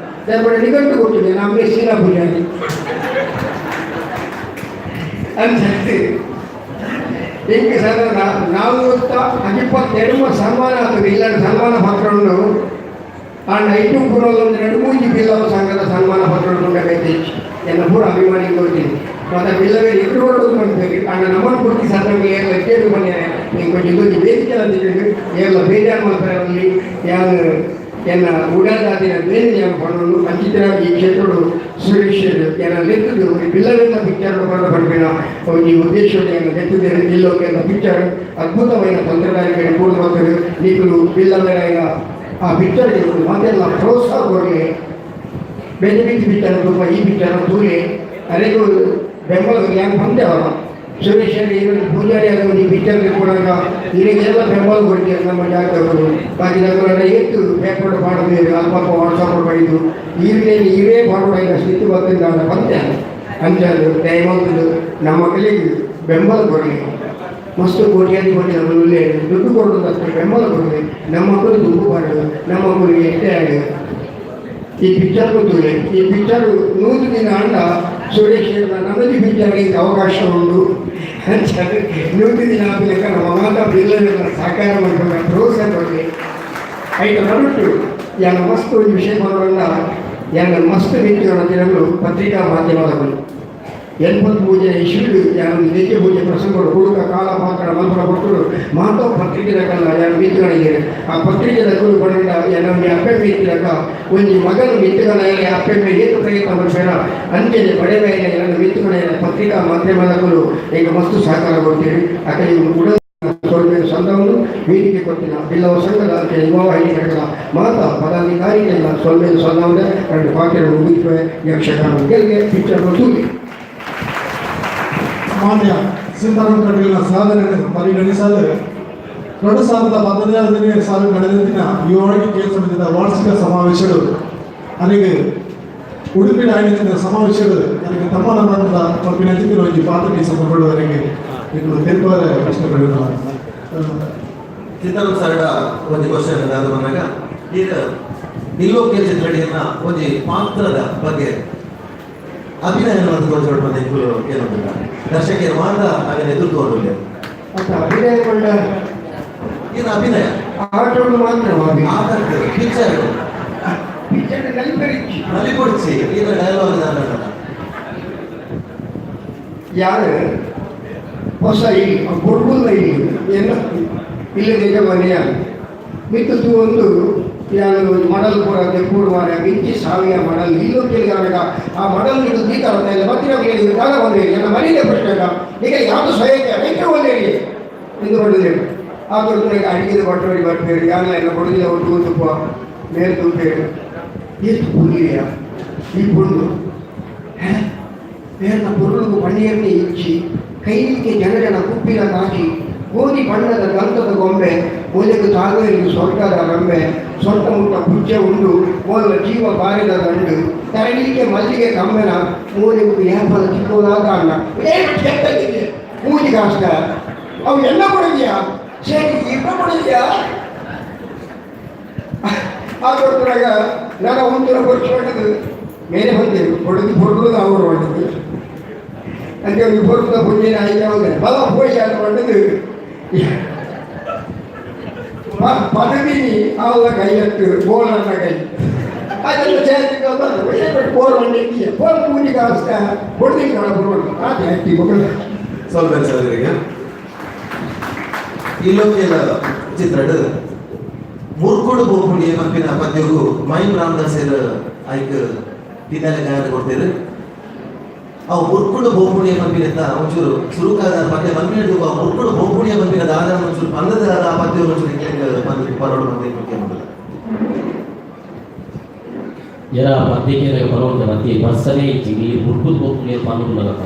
ದೇವರ ನಿಘಂಟು ಕೊಟ್ಟಿದ್ದೆ ನಮಗೆ ಸೀರಾ ಪೂಜಾರಿ ಅಂತ ಹಿಂಗೆ ಸರ್. ನಾವು 22 ಸನ್ಮಾನ ಆಗ್ತದೆ ಇಲ್ಲ ಸನ್ಮಾನ ಪತ್ರವನ್ನು ಆ ನೈಟು ಪೂರ್ವದೊಂದು ಎರಡು ಮೂಜಿ ಬಿಲ್ಲವ ಸಂಘದ ಸನ್ಮಾನ ಪತ್ರ ಕೊಂಡೈತೆ ಎಲ್ಲ ಪೂರ ಅಭಿಮಾನಿ ಕೊಡ್ತೀನಿ. ಮತ್ತು ಬಿಲ್ಲವೇ ಎದುರು ಹೊರಡೋದು ಮಾಡ್ಬೇಕು ಅಣ್ಣ ನಮ್ಮನ್ನು ಕೊಡ್ತಿ ಸರ್ ನಮಗೆ ಎಲ್ಲ ಕೇಳಿ ಬಂದೇನೆ ನೀವು ಕೊಂಚ ಕೊಂಚ ವೇದಿಕೆ ಅಂತಿದ್ದು ಎಲ್ಲ ಬೇಜಾರು ಮಾಡ್ತಾರೆ ಅಲ್ಲಿ ಯಾರು ಎನ್ನ ಉಡಾದಾದಿನ ಬೇರೆ ಪಣ್ಣು ಅಂಚಿತರ ಈ ಕ್ಷೇತ್ರಡು ಸುರೇಶ್ ಎನ್ನ ಲೆತ್ತದು ಬಿಲ್ಲವೆಲ್ಲ ಪಿಕ್ಚರ್ ಬಣ್ಣ ಪಡ್ಪಿನ ಈ ಉದ್ದೇಶವನ್ನು ಎನ್ನ ಲೆತ್ತುದೇರು ಇಲ್ಲೋಕೆಲ್ಲ ಪಿಕ್ಚರ್ ಅದ್ಭುತమైన ತಂತ್ರಗಾರಿಕೆ ಕೂಡು ಬರ್ತದೆ. ನೀಕುಲು ಬಿಲ್ಲವೆಲ್ಲ ಆ ಪಿಕ್ಚರ್ ಮಾತೆಲ್ಲ ಪ್ರೋತ್ಸಾಹ ಕೊರಲಿ. ಬೇರೆ ಬೇರೆ ಪಿಕ್ಚರ್ ತುಂಬ ಈ ಪಿಕ್ಚರ್ ತೂಲೆ ಅರೆಗೂ ಬೆಂಬಲ ಯಾನ್ ಬಂದೆ ಅವರ ಸುರೇಶ್ ಇವರು ಪೂಜಾರಿ ಆದ ಈ ಪಿಕ್ಚರ್ ಕೂಡ ಇಲ್ಲಿಗೆಲ್ಲ ಬೆಂಬಲ ಕೊಡ್ತೀವಿ. ನಮ್ಮ ಜಾಗದವರು ಬಾಕಿದವರೆಲ್ಲ ಏತು ಪೇಪರ್ ಮಾಡೋದು ಅಲ್ಪ ವಾಟ್ಸಪ್ ಬೈದು ಈಗಲೇ ಇವೇ ಮಾಡೋಣ ಸ್ಥಿತಿ ಬರ್ತಿದ್ದ ಬಂದೆ ಅಂಚಾದು ದಯಮಾಡಿ ನಮ್ಮ ಮಕ್ಕಳಿಗೆ ಬೆಂಬಲ ಕೊಡಲಿ. ಮಸ್ತು ಕೋಟ್ಯಾದಿ ಕೋಟಿ ನಮ್ಮ ದುಡ್ಡು ಕೊಡೋದು ಬೆಂಬಲ ಕೊಡಲಿ. ನಮ್ಮ ಮಕ್ಕಳು ದುಡ್ಡು ಬಾರದು, ನಮ್ಮ ಮಕ್ಕಳಿಗೆ ಎಷ್ಟೇ ಆಗಿ ಈ ಪಿಕ್ಚರ್ ಗೊತ್ತಿಲ್ಲ. ಈ ಪಿಕ್ಚರ್ 100 ದಿನ ಅಂಡ ಸುರೇಶ್ ನನ್ನದು ಪಿಕ್ಚರ್ಗೆ ಅವಕಾಶ ಉಂಟು. 100 ದಿನ ಆದ ನಮ್ಮ ಮಾತಾ ಬಿಲ್ಲವೆಲ್ಲ ಸಹಕಾರ ಮಾಡ್ಕೊಂಡು ಪ್ರೋತ್ಸಾಹ ಕೊಡಲಿ. ಐತ ನಡುಟ್ಟು ಯಾನ ಮಸ್ತ್ ಒಂದು ವಿಷಯ ಬರೋಲ್ಲ. ಯಾನ ಮಸ್ತ್ ನಿಂತಿರೋ ದಿನಗಳು ಪತ್ರಿಕಾ ಮಾಧ್ಯಮದವರು 83 ಇಸ್ವಿಡು ಯಾನು ನಿತ್ಯ ಪೂಜೆ ಪ್ರಸಂಗಗಳು ಹುಡುಗ ಕಾಲ ಪಾತ್ರ ಮಲ್ಪರ ಕೊಟ್ಟರು ಮಾತೋ ಪತ್ರಿಕೆ ದಕ್ಕಲ್ಲ ಯಾನು ಮಿತ್ತುಗಳಿದ್ದೇನೆ. ಆ ಪತ್ರಿಕೆ ದಕ್ಕಲು ಪಂಡ ಯಾನ ಅಪ್ಪೆ ಮಿತ್ತಿರಕ ಒಂಜಿ ಮಗನ ಮಿತ್ತುಗಳ ಅಪ್ಪೆ ಏತು ಪ್ರಯತ್ನ ಬರ್ಬೇಡ ಅಂಚನೆ ಬಡೆ ಮೇಲೆ ಯಾನು ಮಿತ್ತುಗಳ ಪತ್ರಿಕಾ ಮಾಧ್ಯಮದಕ್ಕಲು ಈಗ ಮಸ್ತು ಸಹಕಾರ ಕೊಡ್ತೀರಿ. ಅಕಡೆ ಉಡ ಸೊಲ್ಮೆಯ ಸಂಘವನ್ನು ವೇದಿಕೆ ಕೊಟ್ಟಿನ ಬಿಲ್ಲವ ಸಂಘದ ಯುವವಾಹಿನಿ ಘಟಕದ ಮಾತಾ ಪದಾಧಿಕಾರಿಗಳೆಲ್ಲ ಸೊಲ್ಮೆಯ ಸಂಘವನ್ನು ಎರಡು ಪಾತ್ರೆ ಮುಗಿಸುವೆ. ಯಕ್ಷಗಾನ ಗೆಲ್ಗೆ, ಪಿಕ್ಚರ್ ತೂಗಿ. ಮಾನ್ಯ ಸೀತಾರಾಮ್ ಕಟೀಲಿನ ಸಾಧನೆಯನ್ನು ಪರಿಗಣಿಸಲು 2015ನೇ ಸಾಲು ನಡೆದ ಯುವವಾಹಿನಿ ಕೇಂದ್ರ ಸಮಿತಿಯ ವಾರ್ಷಿಕ ಸಮಾವೇಶಗಳು ಅನೆಗೆ ಉಡುಪಿ ಆಯೋಜಿಸಿದ ಸಮಾವೇಶಗಳು ನನಗೆ ತಮ್ಮ ನಮ್ಮ ಪಂಪಿನ ಒಂಜಿ ಪಾತ್ರ ಸಂದರ್ಭಗಳು ನನಗೆ ಇದು ತೆರಪಾದ ಪ್ರಶ್ನೆಗಳು. ಸೀತಾರಾಮ್ ಸರಡ ಒಂಜಿ ಕ್ವಶನ್ ಅದು ಬಂದಾಗ ಈಗ ಇಲ್ಲೋಕೆ ಚಿತ್ರಡಿಯನ್ನ ಒಂಜಿ ಪಾತ್ರದ ಬಗ್ಗೆ ಅಭಿನಯ ತೋರಿಸೋಡು ಬಂದ ಇಂಕುಲು ಏನೊಂದಿಲ್ಲ ದರ್ಶಕರು ಮಾತ್ರ ಹಾಗೆ ಎದುರ್ಕೊಂಡು ಮತ್ತು ಅಭಿನಯಗೊಂಡ ಏನು ಅಭಿನಯ ಆಟವನ್ನು ಮಾತ್ರ ಆಟ ಪಿಕ್ಚರ್ ಪಿಕ್ಚರ್ ನಲಿಪರಿಚಿ ನಲಿಪೊಡ್ಚಿ ಏನು ಡೈಲಾಗ್ ಯಾರು ಹೊಸ ಇಲ್ಲಿ ಬೊಡ್ಬುಲ್ಲ ಇಲ್ಲಿ ಏನು ಇಲ್ಲಿ ನಿಜ ಮನೆಯ ಮಿತ್ತು ಒಂದು ಯಾರು ಮಡಲ್ ಪೂರ ದೆಪ್ಪೂರು ಮಾರ ಮಿಂಚಿ ಸಾವಿಯ ಮಡಲ್ ಇಲ್ಲೂ ಕೇಳಿದಾಗ ಆ ಮಡಲ್ ಇದು ದೀತಾರ ಇಲ್ಲ ಮತ್ತೆ ನಾವು ಕೇಳಿದ್ರು ಕಾಲ ಬಂದಿರಿ ನನ್ನ ಮನೆಯೇ ಪ್ರಶ್ನೆ ಈಗ ಯಾವುದು ಸ್ವಯಂ ರೈತರು ಒಂದೇಳಿ ಎಂದು ಹೊಡೆದೇವು. ಆ ದೊಡ್ಡ ಅಡಿಗೆದ ಬಟ್ಟೋಡಿ ಬರ್ಬೇರು ಯಾರಲ್ಲ ಎಲ್ಲ ಕೊಡುದಿಲ್ಲ ಒಟ್ಟು ತುಪ್ಪ ಮೇಲ್ ತೂಪೇರು ಎಷ್ಟು ಪುಲ್ಲಿಯ ಈ ಪುಳ್ಳು ಬೇರ್ನ ಪೊರುಳುಗು ಪಣ್ಣೀರ್ని ಇಚ್ಚಿ ಕೈಲಿಕ್ಕೆ ಜನಜನ ಕುಪ್ಪಿನ ಕಾಚಿ ಗೋಧಿ ಬಣ್ಣದ ದಂತದ ಗೊಂಬೆ ಮೂಲೆಗೂ ತಾಗೇರಿ ಸ್ವರ್ಗದ ರಂಬೆ ಸೊಟ್ಟ ಮುಟ್ಟ ಪುಜ್ಜೆ ಉಂಡು ಮೋಲ ಜೀವ ಬಾರಿದ ದಂಡು ತರಲಿಕ್ಕೆ ಮಲ್ಲಿಗೆ ಕಮ್ಮೆನ ಮೂಲೆಗೂ ಏಪಲ ಚಿಕ್ಕೋದಾದ ಅಣ್ಣ ಏನು ಕೆಟ್ಟದಿದೆ ಪೂಜೆ ಕಾಸ್ತ ಅವು ಎಲ್ಲ ಕೊಡಿದ್ಯಾ ಸರಿ ಇಬ್ಬ ಕೊಡಿದ್ಯಾ ಆ ಕೊಡ್ತಾಗ ನಾನು ಒಂದು ವರ್ಷ ಹೊಡೆದು ಮೇಲೆ ಬಂದೇವು ಹೊಡೆದು ಹೊಡೆದು ಅವರು ಹೊಡೆದು అంటే ವಿಪರೀತ ಪುಣ್ಯ ಆಯ್ತು ಬಲ ಪೋಯಿ ಅದು ಹೊಡೆದು ಪದವಿ ಅವಳ ಕೈ ಬೋಲನ್ನ ಕೈ ಅದೆಲ್ಲ ಸೇರ್ತಿದ್ದು ಬೋರ್ వండి ಬೋರ್ ಪೂಜೆ ಕಾಸ್ತ ಹೊಡೆದಿಲ್ಲ ಆತೆ ಹತ್ತಿ ಮಗಳು. ಸ್ವಲ್ಪ ಸರ್ ಇಲ್ಲೊಂದು ಚಿತ್ರಡ್ ಮುರ್ಕುಡು ಬೋಪುಡಿ ಮಪ್ಪಿನ ಪದ್ಯಗು ಮೈಮ್ ರಾಮದಾಸರು ಐಕ್ ಹಿನ್ನೆಲೆ ಗಾಯನ ಕೊಡ್ತೀರಿ. ಅವು ಮುರ್ಕುಡು ಬೋಪುಡಿಯ ಮಪ್ಪಿನ ಒಂಚೂರು ಸುರುಕಾದ ಪದ್ಯ ಬಂದಿದ್ದು ಆ ಮುರ್ಕುಡು ಬೋಪುಡಿಯ ಮಪ್ಪಿನ ದಾದ ಒಂಚೂರು ಪಂದದ ಆ ಪದ್ಯ ಒಂಚೂರು ಇಂಗ್ಲೆಂಡ್ ಬಂದು ಪರೋಡು ಬಂದು ಮುಖ್ಯ ಮೊದಲ ಎರ ಪದ್ಯಕ್ಕೆ ಬರುವಂತ ಅತಿ ಬರ್ಸನೇ ಇಜ್ಜಿ ಮುರ್ಕುದು ಬೋಪುಡಿಯ ಪನ್ನುಂಡಲಕ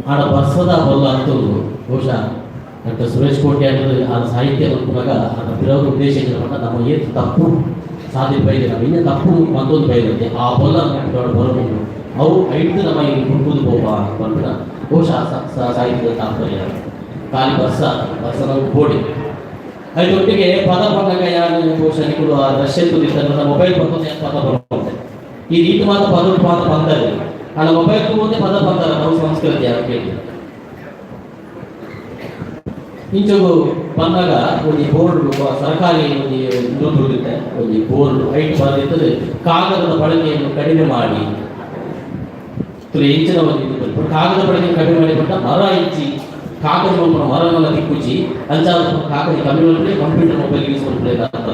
ಆಡ ಬರ್ಸದ ಬೊಲ್ಲ ಅಂತೊಂದು ಬಹುಶಃ ಡಾಕ್ಟರ್ ಸುರೇಶ್ ಕೋಟೆ ಅನ್ನೋದು ಆ ಸಾಹಿತ್ಯ ಮನ್ಪುನಗ ಆತ ಪಿರವು ಉದ್ದೇಶ ಏನಂತ ನಮ್ಮ ಏತ್ ತಪ್ಪು ಸಾಧಿ ಬೈದೆ ನಾವು ಇನ್ನೂ ತಪ್ಪು ಮತ್ತೊಂದು ಬೈದಂತೆ ಆ ಬೊಲ್ಲ ಬರೋದು ಅವು ಐದು ನಮ್ಮ ಈ ಮುರ್ಕುದು ಬೋಪ ಪನ್ಪಿನ ಬಹುಶಃ ಸಾಹಿತ್ಯದ ತಾತ್ಪರ್ಯ. ಖಾಲಿ ಬರ್ಸ ಬರ್ಸ ನಾವು ಬೋಡಿ ಅದರೊಟ್ಟಿಗೆ ಪದ ಬಂದಾಗ ಯಾರು ಬಹುಶಃ ನಿಕುಲು ಆ ರಷ್ಯನ್ ತುದಿತ್ತ ಮೊಬೈಲ್ ಬಂದ ಪದ ಬರುತ್ತೆ ಈ ರೀತಿ ಮಾತ್ರ ಪದ ಮಾತ್ರ ಬಂದರೆ ಅಲ್ಲ ಮೊಬೈಲ್ ಒಂದೇ ಪದ ಬಂದಾರ ನಾವು ಸಂಸ್ಕೃತಿ ಯಾರು ಕೇಳಿ ಇಂಚಗು ಬಂದಾಗ ಒಂಜಿ ಬೋರ್ಡ್ ಸರ್ಕಾರಿ ಒಂಜಿ ದುಡ್ಡು ಒಂಜಿ ಬೋರ್ಡ್ ಹೈಟ್ ಬಂದಿರ್ತದೆ, ಕಾಗದದ ಬಳಕೆಯನ್ನು ಕಡಿಮೆ ಮಾಡಿ ಇಂಚಿನ ಒಂದು ಇದು ಬರ್ತದೆ. ಕಾಗದ ಬಳಕೆ ಕಡಿಮೆ ಮಾಡಿ ಕೊಟ್ಟ ಮರ ಇಚ್ಚಿ ಕಾಗದ ಮರನೆಲ್ಲ ತಿಕ್ಕುಚಿ ಅಂಚಾದ ಕಾಗದ ಕಮ್ಮಿ ಮಾಡಿದ್ರೆ computer mobile use ಮಾಡ್ತಾರೆ ಅಂತ.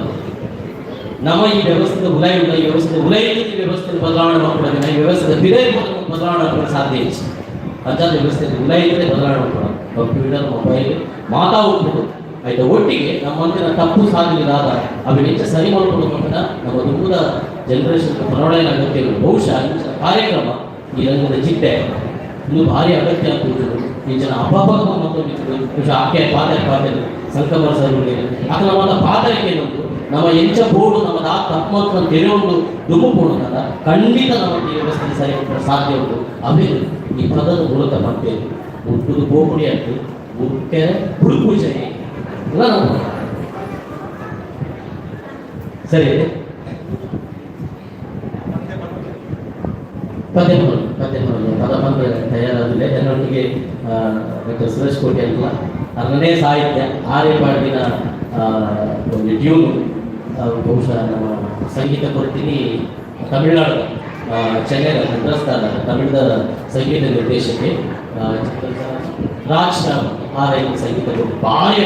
ನಮ್ಮ ಈ ವ್ಯವಸ್ಥೆದ ಉಲೈ ಉಲ್ಲ, ಈ ವ್ಯವಸ್ಥೆ ಉಲೈ ಈ ವ್ಯವಸ್ಥೆ ಬದಲಾವಣೆ ಮಾಡ್ಕೊಳ್ಳೋದಿಲ್ಲ. ಈ ವ್ಯವಸ್ಥೆ ಬಿರೆ ಬದಲಾವಣೆ ಮಾಡ್ಕೊಳ್ಳೋ ಸಾಧ್ಯ ಇಲ್ಲ. ಅಂಥ ವ್ಯವಸ್ಥೆ ಉಲೈ ಇದ್ರೆ ಬದಲಾವಣೆ ಮಾಡ್ಕೊಳ್ಳೋದು. ಕಂಪ್ಯೂಟರ್, ಮೊಬೈಲ್ ಮಾತಾ ಉಂಟು ಆಯ್ತಾ. ಒಟ್ಟಿಗೆ ನಮ್ಮಂತಿನ ತಪ್ಪು ಸಾಧ್ಯವಿಲ್ಲದ ಅವಿನೆಂಚ ಸರಿ ಮಾಡ್ಕೊಂಡು ಮಕ್ಕಳ ನಮ್ಮ ದುಂಬುದ ಜನರೇಷನ್ ಪನೋಡೈನ ಅಗತ್ಯ ಉಂಟು. ಬಹುಶಃ ಇಂಚಿನ ಕಾರ್ಯಕ್ರಮ, ಈ ರಂಗದ ಚಿಟ್ಟೆ ಇನ್ನು ಭಾರಿ ಅಗತ್ಯ ಅಂತ ಉಂಟು. ಇಂಚಿನ ಅಪಪಕ ಮತ್ತೊಂದು ಬಹುಶಃ ಆಕೆ ಪಾತ್ರ ಪಾತ್ರ ಸಂಕಮರ ಸರ್ ಆತನ ಮಾತ ಪಾತ್ರಕ್ಕೆ ಏನುಂಟು, ನಮ್ಮ ಎಂಚ ಬೋರ್ಡು ನಮ್ಮ ಆ ತಪ್ಪು ತೆರೆಯೊಂದು ದುಂಬು ಪೋಣುತ್ತಲ್ಲ, ಖಂಡಿತ ನಮ್ಮ ಈ ವ್ಯವಸ್ಥೆ ಸರಿ ಹೋಗ್ತಾರೆ ಸಾಧ್ಯ ಉಂಟು. ಅವೇ ಈ ಪದದ ಮೂಲಕ ಬರ್ತೇವೆ. ಹುಟ್ಟುದು ಬೋಗುಡಿ ಆಯ್ತು, ಹುಟ್ಟೆ ಹುಡುಪೂಜೆ ಇಲ್ಲ ನಮ್ಮ. ಸರಿ, ಪದ್ಯ ಬರೋದು, ಪದ್ಯ ಬರೋದು, ಪದ ಬಂದರೆ ತಯಾರಾದಿಲ್ಲ. ಜನರೊಟ್ಟಿಗೆ ಡಾಕ್ಟರ್ ಸುರೇಶ್ ಕೋಟೆ ಅಂತಲ್ಲ, ಅದನ್ನೇ ಸಾಹಿತ್ಯ ಆರ್ಯ ಪಾಡಿನ ಒಂದು ಟ್ಯೂನು. ಬಹುಶಃ ನಮ್ಮ ಸಂಗೀತ ಕೊಡ್ತೀನಿ ತಮಿಳ್ನಾಡು, ಚೆನ್ನೈ ಮದ್ರಾಸ್ತಾರ ತಮಿಳದ ಸಂಗೀತ ನಿರ್ದೇಶಕಿ ರಾಜ್ ಆರ್ ಐದು ಸಂಗೀತ ಕೊಟ್ಟು ಭಾರಿ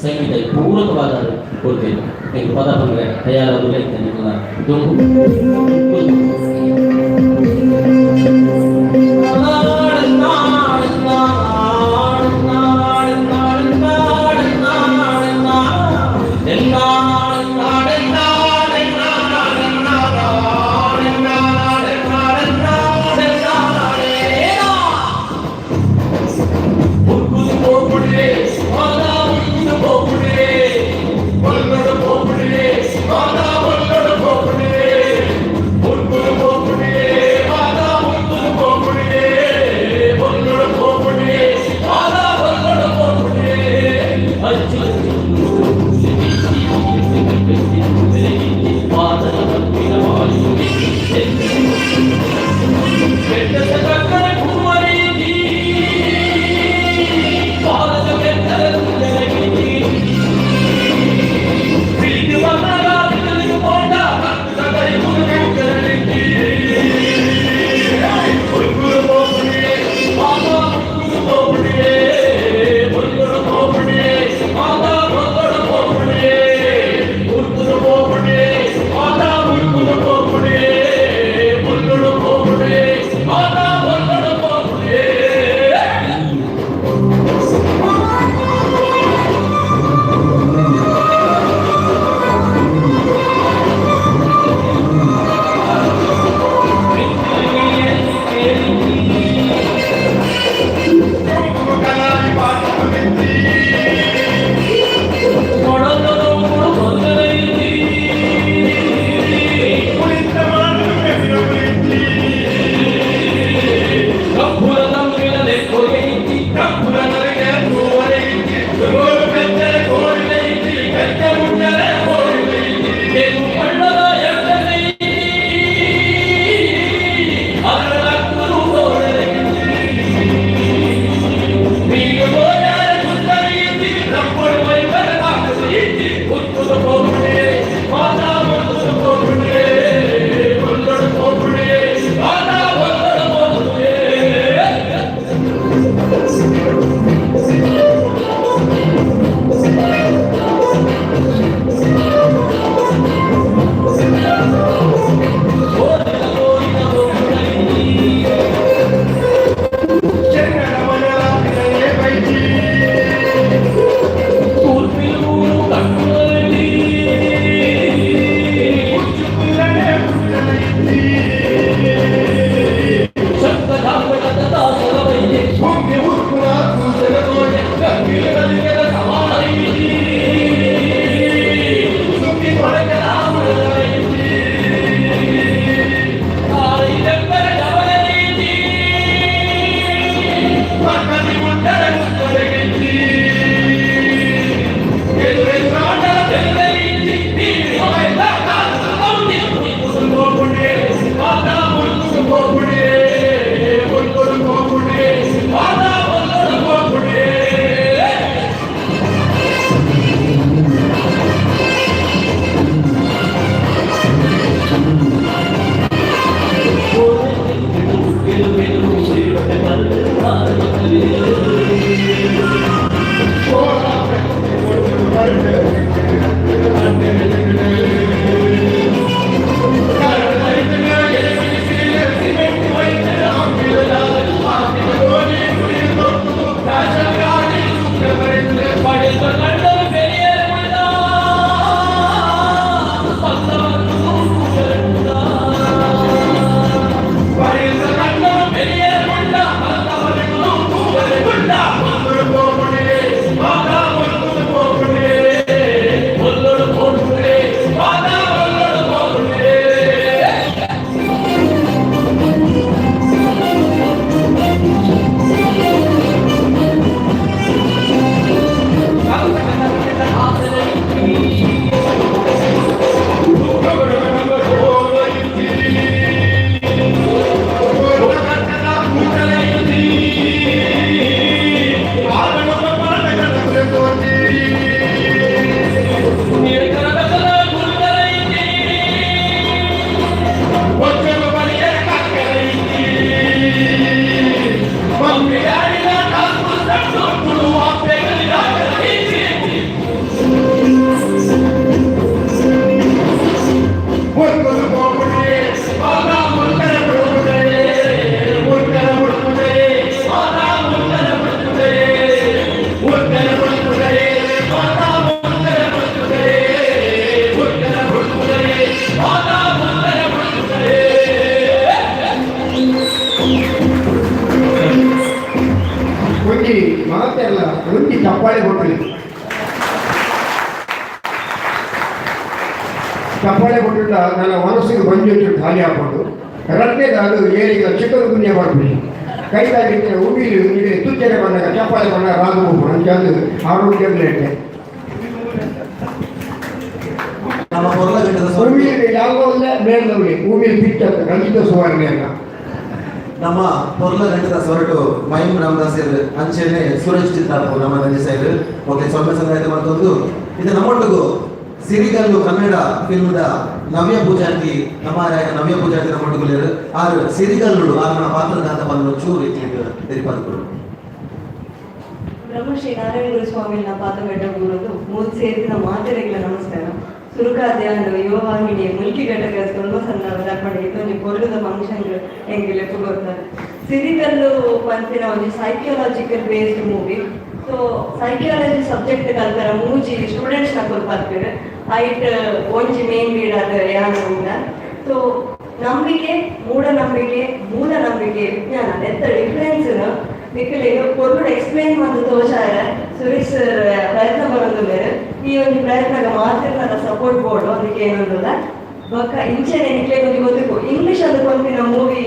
ಸಂಗೀತ ಪೂರಕವಾದ ಕೊಡ್ತೇನೆ. ಈಗ ಪದ ಬಂದರೆ ತಯಾರಾಗಲೇ ನಿಮ್ಮ ದುಂಬು. ಮಾತೆಲ್ಲ ಒಂಜಿ ಚಪ್ಪಾಳೆ ಕೊಟ್ಟಲಿ. ಚಪ್ಪಾಳೆ ಕೊಟ್ಟಿಟ್ಟ ನನ್ನ ಮನಸ್ಸಿಗೆ ಬಂಜು ಖಾಲಿ ಹಾಕೊಂಡು ರಡ್ಡನೇದಾದು ಏರಿಗ ಚಿಕನ್ ಗುನ್ಯ ಬರ್ತೀನಿ ಕೈದಾಗಿದ್ದರೆ ಉಮಿಲು ಈಗ ತುಚ್ಚರೆ ಬಂದಾಗ ಚಪ್ಪಾಳೆ ಬಂದಾಗ ರಾಗು ಹೋಗ್ಬೋದು ಅಂಚಾದ ಆರೋಗ್ಯ ಹೇಳ್ತೆ. ನಮ್ಮ ಪೊರ್ಲಗಟ್ಟದ ಸ್ವರ ಉಮಿಲು ಯಾವ ಮೇಲ್ನವ್ರಿ ಉಮಿಲು ಪಿಚ್ಚ ರಂಜಿತ ಸುವರ್ಣೆಯನ್ನ. ನಮ್ಮ ಪೊರ್ಲಗಟ್ಟದ ಸೊರಟು ಮೈಮ್ ರಾಮದಾಸ್ ಅಂಚೆನೆ ಸುರೇಶ್ ಚಿತ್ರಾಪು ನಮ್ಮ ನಂಜಿ ಸೈಡ್ ಓಕೆ ಸೊಲ್ಮೆ ಸಂಗಾಯತ ಮತ್ತೊಂದು ಇದು ನಮ್ಮೊಟ್ಟಿಗೂ ಸಿರಿಗಲ್ಲು ಕನ್ನಡ ಫಿಲ್ಮ್ದ ನವ್ಯ ಪೂಜಾರ್ತಿ ನಮ್ಮ ನವ್ಯ ಪೂಜಾರ್ತಿ ನಮ್ಮೊಟ್ಟಿಗೆ ಆರು ಸಿರಿಗಲ್ಲು ಆರ್ನ ಪಾತ್ರದಾತ ಬಂದು ಚೂರು ಇಟ್ಲಿಕ್ಕೆ ತೆರಿಪಾದಕರು. ಬ್ರಹ್ಮಶ್ರೀ ನಾರಾಯಣ ಗುರುಸ್ವಾಮಿನ ಪಾದಗಡ್ಡ ಗುರುದು ಮೂರು ಸೇರಿದ ಮಾತೆರೆಗಳ ನಮಸ್ಕಾರ. ಸುರುಕಾದ್ಯಾಂದು ಯುವವಾಹಿನಿಯ ಮುಲ್ಕಿ ಘಟಕ ತುಂಬ ಸಣ್ಣ ದರ್ಪಣ ಇದೊಂದು ಪೊರ್ಲುದ ಫಂಕ್ಷನ್ ಎಂಗ್ ಲೆಪ್ಪು ಗೊತ್ತಾರೆ. ಸಿರಿಕಲ್ಲು ಪನ್ಪಿನ ಒಂಜಿ psychological based movie. So psychology subject ಕಲ್ತರ ಮೂಜಿ ಸ್ಟೂಡೆಂಟ್ಸ್ ನಕುಲು ಪರ್ಪೆರ್. ಐಟ್ ಒಂಜಿ ಮೇನ್ ಲೀಡ್ ಆದ್ ಯಾನ್ ಉಂಡ. ಸೊ ನಂಬಿಕೆ, ಮೂಢನಂಬಿಕೆ, ಮೂಢನಂಬಿಕೆ, ವಿಜ್ಞಾನ ನೆತ್ತ ಡಿಫರೆನ್ಸ್ ನಿಕಲೆಗ್ ಪೊರ್ಲುಡು ಎಕ್ಸ್ಪ್ಲೈನ್ ಮಂತ್ ತೋಜಾರೆ ಸುರೇಶ್ ಸರ್ ಪ್ರಯತ್ನ ಬರೊಂದುಲ್ಲೆರ್. ಈ ಒಂಜಿ ಪ್ರಯತ್ನಗ ಮಾತೆರ್ನಲ ಸಪೋರ್ಟ್ ಬೋಡು ಅದಕ್ಕೆ ಏನೊಂದುಲ್ಲ. ಬೊಕ್ಕ ಇಂಚೆನೆ ನಿಕ್ಲೆಗ್ ಒಂಜಿ ಗೊತ್ತಿಪ್ಪು, ಇಂಗ್ಲಿಷ್ ಅಂದ್ ಪನ್ಪಿನ ಮೂವಿ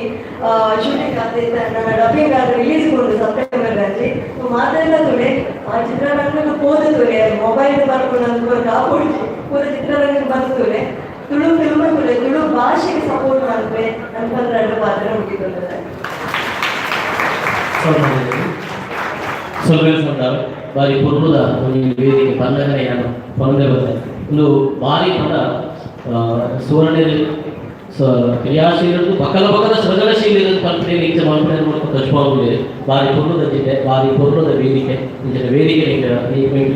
ಶೂಟಿಂಗ್ ಆದ್ ನನ್ನ ಡಬ್ಬಿಂಗ್ ಆದ್ ರಿಲೀಸ್ ಉಂಡು ಸೆಪ್ಟೆಂಬರ್ ದಂಚಿ. ಸೊ ಮಾತೆರ್ಲ ತೂಲೆ, ಆ ಚಿತ್ರರಂಗಗ್ ಪೋದು ತೂಲೆ. ಮೊಬೈಲ್ ಬರ್ಪುನ ಪೂರ ಕಾಪೊಡ್ಚಿ, ಪೂರ ಚಿತ್ರರಂಗಗ್ ಬಂದು ತೂಲೆ, ತುಳು ಫಿಲ್ಮ್ ತೂಲೆ, ತುಳು ಭಾಷೆಗೆ ಸಪೋರ್ಟ್ ಮಲ್ಪೆ ನನ್ಪಂದ್ ರಡ್ಡ್ ಪಾತೆರ ಮುಗಿತೊಂದುಲ್ಲೆ. ಸೊಲ್ಮೆಲ್ ಸಂದಾವೆ. ಬಾರಿ ಪೊರ್ಲುದ ಒಂಜಿ ವೇದಿಕೆ ಪನ್ನಗನೆ ಯಾನು ಪನೊಂದೇ ಬತ್ತೆ. ಉಂದು ಬಾರಿ ಪಂಡ ಸುವರ್ಣೆರ್ ಕ್ರಿಯಾಶೀಲರು ಬಕಲ ಬಕದ ಸೃಜನಶೀಲರು ಪನ್ಪಿನ ಇಂಚ ಮಲ್ಪುನ ಮೂಲಕ ತೋಜ್ಪಾವೊಂದುಲ್ಲೆರ್. ಬಾರಿ ಪೊರ್ಲುದ ಜಿಲ್ಲೆ, ಬಾರಿ ಪೊರ್ಲುದ ವೇದಿಕೆ. ಇಂಚಿನ ವೇದಿಕೆ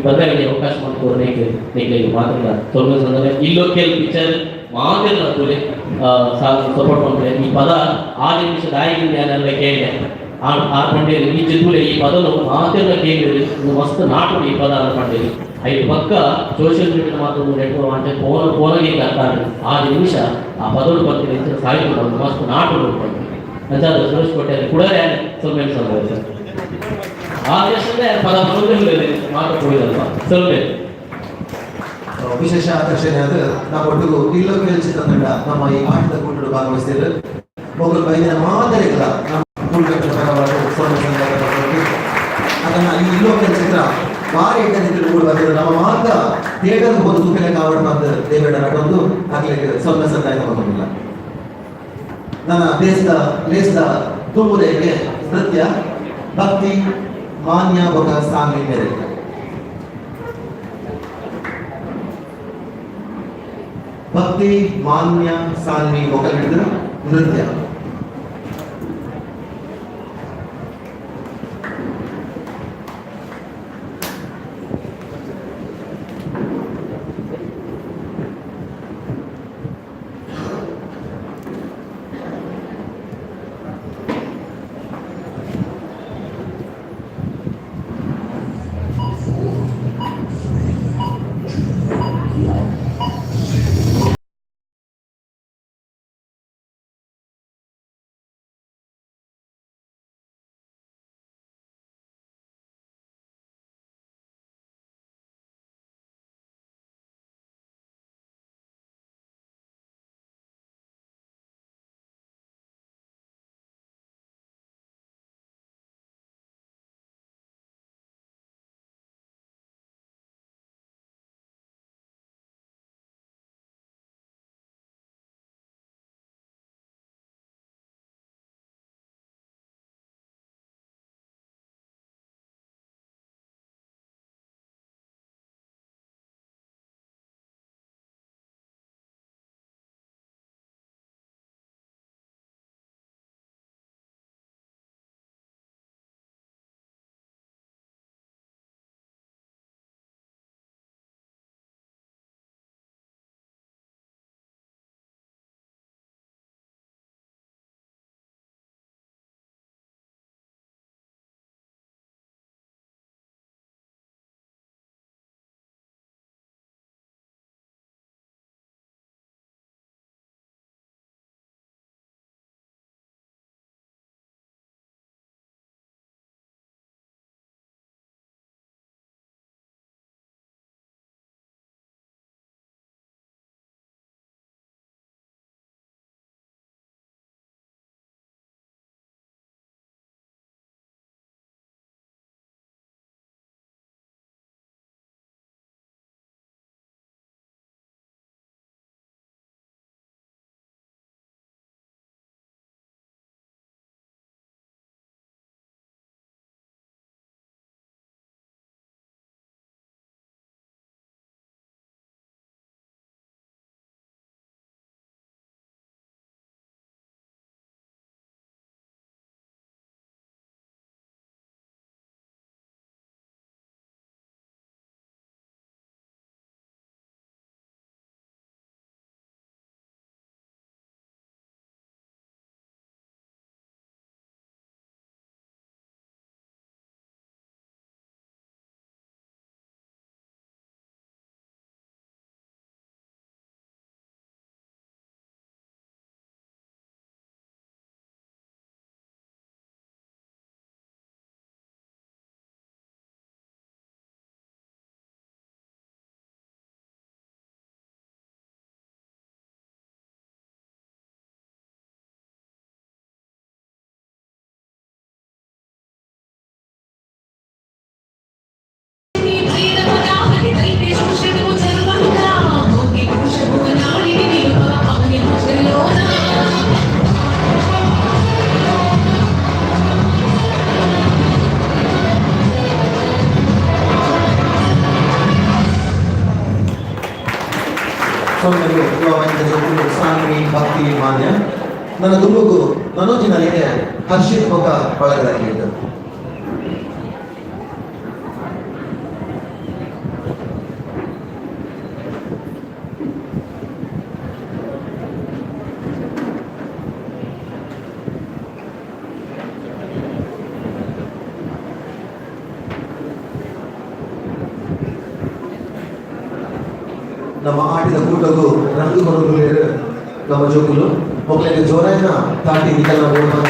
ಬರ್ರೆ ಅವಕಾಶ ಮಲ್ತ್ ಕೊರ್ನೆಕ್ ನಿಕ್ಲೆಗ್ ಮಾತ್ರ ಸೊಲ್ಮೆ ಸಂದಾವೆ. ಇಲ್ಲೊಕ್ಕೆಲ್ ಪಿಕ್ಚರ್ ಮಾತೆರ್ಲ ತೂಲೆ, ಸಪೋರ್ಟ್ ಮಲ್ಪುಲೆ. ಈ ಪದ ಆಜಿ ನಿಮಿಷ ದಾಯಿಗಿಂದ ಯಾನೆಲ್ಲ ಕೇಂಡೆ. ಆ ಆ ಪಂಡೇರು ಈ ತೂಲೆ, ಈ ಪದನು ಮಾತೆರ್ಲ ಕೇಂದಿರು, ಉಂದು ಮಸ್ತ್ ನಾಟು ಈ ಪದ ಅಂತ ಪಂಡೇರು. ಐಟ್ ಪಕ್ಕ ಸೋಷಿಯಲ್ ಮೀಡಿಯಾ ಮಾತ್ರ ನೆಟ್ವರ್ಕ್ ಅಂಚೆ ಫೋನ್ ಫೋನಾಗಿ ಅರ್ಥ 6 ನಿಮಿಷ ಆ ಪದಗಳು ಬರ್ತೀನಿ ಇಂಚಿನ ಸಾಹಿತ್ಯ ಬಂದು ಮಸ್ತ್ ನಾಟು ಪಂಡೆ. ಅಂಚಾದ ಸುರೇಶ್ ಕೋಟ್ಯಾನ್ ಕೂಡ ಸೊಲ್ಮೆ ಸಂದಾವೆ ಸರ್. ಆ ದೇಶದಲ್ಲೇ ಪದ ಬರೋದಿಲ್ಲ ಮಾತ್ರ ಪೋಯಿದಲ್ಪ. ಸೊಲ್ಮೆ. ವಿಶೇಷ ಆಕರ್ಷಣೆ ಆದ ನಮ್ಮ ಒಟ್ಟಿಗೂ ಇಲ್ಲೊಕ್ಕೆಲ್ ಚಿತ್ರತಂಡ ನಮ್ಮ ಈ ಆಟದ ಕೂಟಡು ಭಾಗವಹಿಸಿದರು. ಮೊಗಲ್ ಬೈದಿನ ಮಾದರಿಗಳ ನಮ್ಮ ಕೂಟಗಳ ಪರವಾಗಿ ಸೊಲ್ಮೆ ಸಂಗಾಯತ ಮತ್ತೊಂದು ಅದನ್ನ ಈ ಇಲ್ಲೊಕ್ಕೆಲ್ ಚಿತ್ರ ಭಾರಿ ಎಡ್ಡೆ ರೀತಿಯಲ್ಲಿ ಕೂಡ ಬಂದಿದೆ. ನಮ್ಮ ಮಾತ ಥಿಯೇಟರ್ ಹೋದ ತೂಪಿನ ಕಾವಡ್ ಬಂದು ದೇವೇಡ ನಟೊಂದು ಆಗ್ಲಿಕ್ಕೆ ಸೊಲ್ಮೆ ಸಂದಾಯತ ಮತ್ತೊಂದಿಲ್ಲ. ನನ್ನ ದೇಶದ ಲೇಸದ ತುಂಬುದಕ್ಕೆ ನೃತ್ಯ ಭಕ್ತಿ ಮಾನ್ಯ ಬೊಕ ಸಾಮಿ ಮೇರೆ. ಭಕ್ತಿ ಮಾನ್ಯ ಸಾನ್ವಿ ಬೊಕ ಹಿಡಿದು ನೃತ್ಯ. ಸೊನ್ನೆಲು ಯುವವಾಹಿನಿದ ಜೋಕುಲು ಸಾನ್ವಿ, ಭಕ್ತಿ, ಮಾನ್ಯ. ನನ್ನ ದುಂಬುಗು ನನೋಜಿನಲ್ಲಿಗೆ ಹರ್ಷಿತ್ ಬೊಕ ಬಳಗದಾಗಿದ್ದು. ನಮ್ಮ ಆಟಿದ ಕೂಟಗೂ ರಂಗು ಕೊರಗುಲೇರು ನಮ್ಮ ಜೋಕುಲು ಮೊಕ್ಕಳಿಗೆ ಜೋರಾಯಿನ ತಾಟಿ ನಿಕಲ್ನ ಓಡುವಂತ.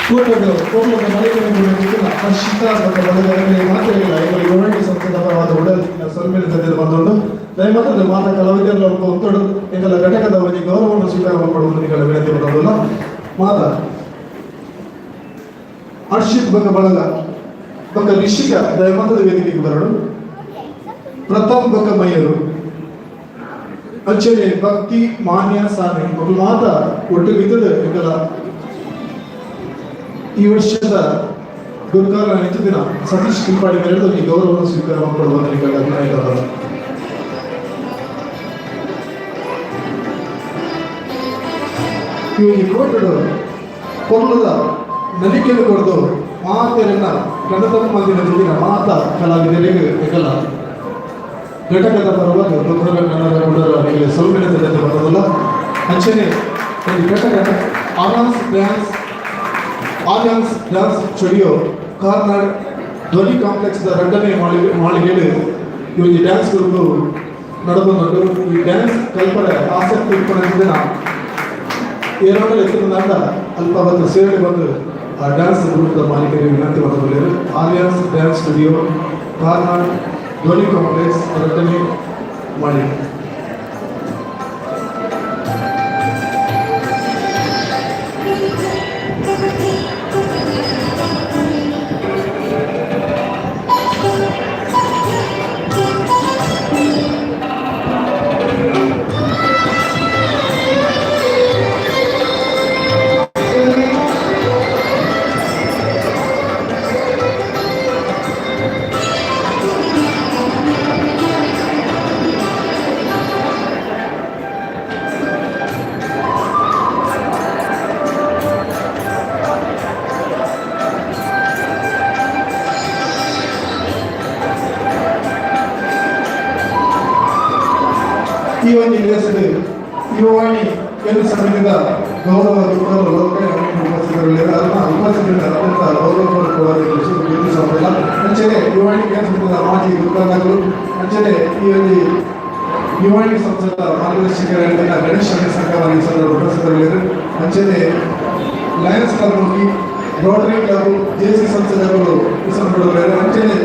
ಕೂಟಗಳು ಕೋಟ್ಲದ ಮನೆಗಳನ್ನು ಹರ್ಷಿತಾ ಮತ್ತು ಬಲಗರಗಳ ಮಾತ್ರೆಗಳ ಇವರು ಯುವರಾಣಿ ಸಂಸ್ಥೆದ ಪರವಾದ ಉಡಲ್ ಸೊಲ್ಮೆಲೆ ಸದ್ಯದ ಬಂದೊಂಡು ದಯಮಾತ್ರ ಮಾತಾ ಕಲಾವಿದರ ಒತ್ತಡ ಎಂಗಲ ಘಟಕದ ಒಂಜಿ ಗೌರವವನ್ನು ಸ್ವೀಕಾರ ಮಾಡುವುದು ನಿಗಳ ವಿನಂತಿ ಬಂದಲ್ಲ. ಮಾತಾ ಹರ್ಷಿತ್ ಬೊಕ್ಕ ಬಳಗ ಬೊಕ್ಕ ರಿಷಿಕಾ ದಯಮಾತದ ವೇದಿಕೆಗೆ ಬರಡು. ಪ್ರಥಮ್ ಬೊಕ್ಕ ಮಯ್ಯರು, ಅಂಚನೆ ಭಕ್ತಿ ಮಾನ್ಯ ಸಾಮಿ ಒಬ್ಬ ಮಾತ ಒಟ್ಟಿಗೆ ಇದ್ದದ್ದು ಎಂಗಲ ಈ ವರ್ಷದ ಗುರುಕಾರ ದಿನ ಸತೀಶ್ ಕಿಲ್ಪಾಡಿ ಮೇರೆದು ಈ ಗೌರವವನ್ನು ಸ್ವೀಕಾರ ಮಾಡಿಕೊಳ್ಳುವ ನಿಗಳ ಅಭಿನಯ. ಈ ಕೋಟೆಡು ಕೊರ್ಲದ ನಲಿಕೆಯನ್ನು ಕೊಡ್ದು ಮಾತೆರನ್ನ ಗಣತಂತ್ರ ಮಂದಿನ ದಿನ ಮಾತ ಕಲಾವಿದರಿಗೆ ಎಂಗಲ ಘಟಕದ ಪರವಾಗಿ ದೊಡ್ಡ ಕನ್ನಡ ಉಡರ ನಿಮಗೆ ಸೌಮ್ಯನ ತಂದೆ ಬರೋದಿಲ್ಲ. ಅಂಚನೆ ಈ ಘಟಕ ಆರ್ಯಾನ್ಸ್ ಡ್ಯಾನ್ಸ್ ಸ್ಟುಡಿಯೋ, ಕಾರ್ನಾಡ್ ಧ್ವನಿ ಕಾಂಪ್ಲೆಕ್ಸ್ ಎರಡನೇ ಮಾಳಿಗೆಯಲ್ಲಿ ಈ ಒಂದು ಡ್ಯಾನ್ಸ್ ಗ್ರೂಪ್ ನಡೆದುಕೊಂಡು, ಈ ಡ್ಯಾನ್ಸ್ ಕಲ್ಪನೆ ಆಸಕ್ತಿ ಇಟ್ಕೊಂಡಿದ್ದ ಏನಾದರೂ ಎತ್ತಿನ ಅಲ್ಪ ಬಂದು ಸೇರಿ ಬಂದು ಆ ಡ್ಯಾನ್ಸ್ ಗ್ರೂಪ್ ಮಾಲೀಕರಿಗೆ ವಿನಂತಿ ಮಾಡಿಕೊಳ್ಳಿ. ಆರ್ಯಾನ್ಸ್ ಡ್ಯಾನ್ಸ್ ಸ್ಟುಡಿಯೋ, ಕಾರ್ನಾಡ್ ಧ್ವನಿ ಕಾಂಪ್ಲೆಕ್ಸ್, ಎರಡನೇ ಮಾಳಿಗೆ. ಈ ಒಂದು ಲೇಸು ಯುವವಾಣಿ ಕೇಂದ್ರ ಸಮಿತಿಯ ಗೌರವ ಗುರುಗಳು ಲೋಕ ಉಪಸ್ಥಿತರಿದ್ದಾರೆ. ಅದನ್ನು ಉಪಸ್ಥಿತರಿಂದ ಅತ್ಯಂತ ಗೌರವಪೂರ್ವಕವಾಗಿ ಸಂಬಂಧ. ಅಂಚನೆ ಯುವವಾಣಿ ಕೇಂದ್ರ ಸಮಿತಿಯ ಮಾಜಿ ಗುರುಗಳು, ಅಂಚನೆ ಈ ಒಂದು ಯುವವಾಣಿ ಸಂಸ್ಥೆಯ ಮಾರ್ಗದರ್ಶಕರಾಗಿದ್ದ ಗಣೇಶ್ ಸಂಘ ಈ ಸಂದರ್ಭ ಉಪಸ್ಥಿತರಿದ್ದಾರೆ. ಅಂಚನೆ Lions club Mulki, Rotary club, JC ಸಂಸ್ಥೆಗಳು ಈ ಸಂದರ್ಭದಲ್ಲಿ, ಅಂಚನೆ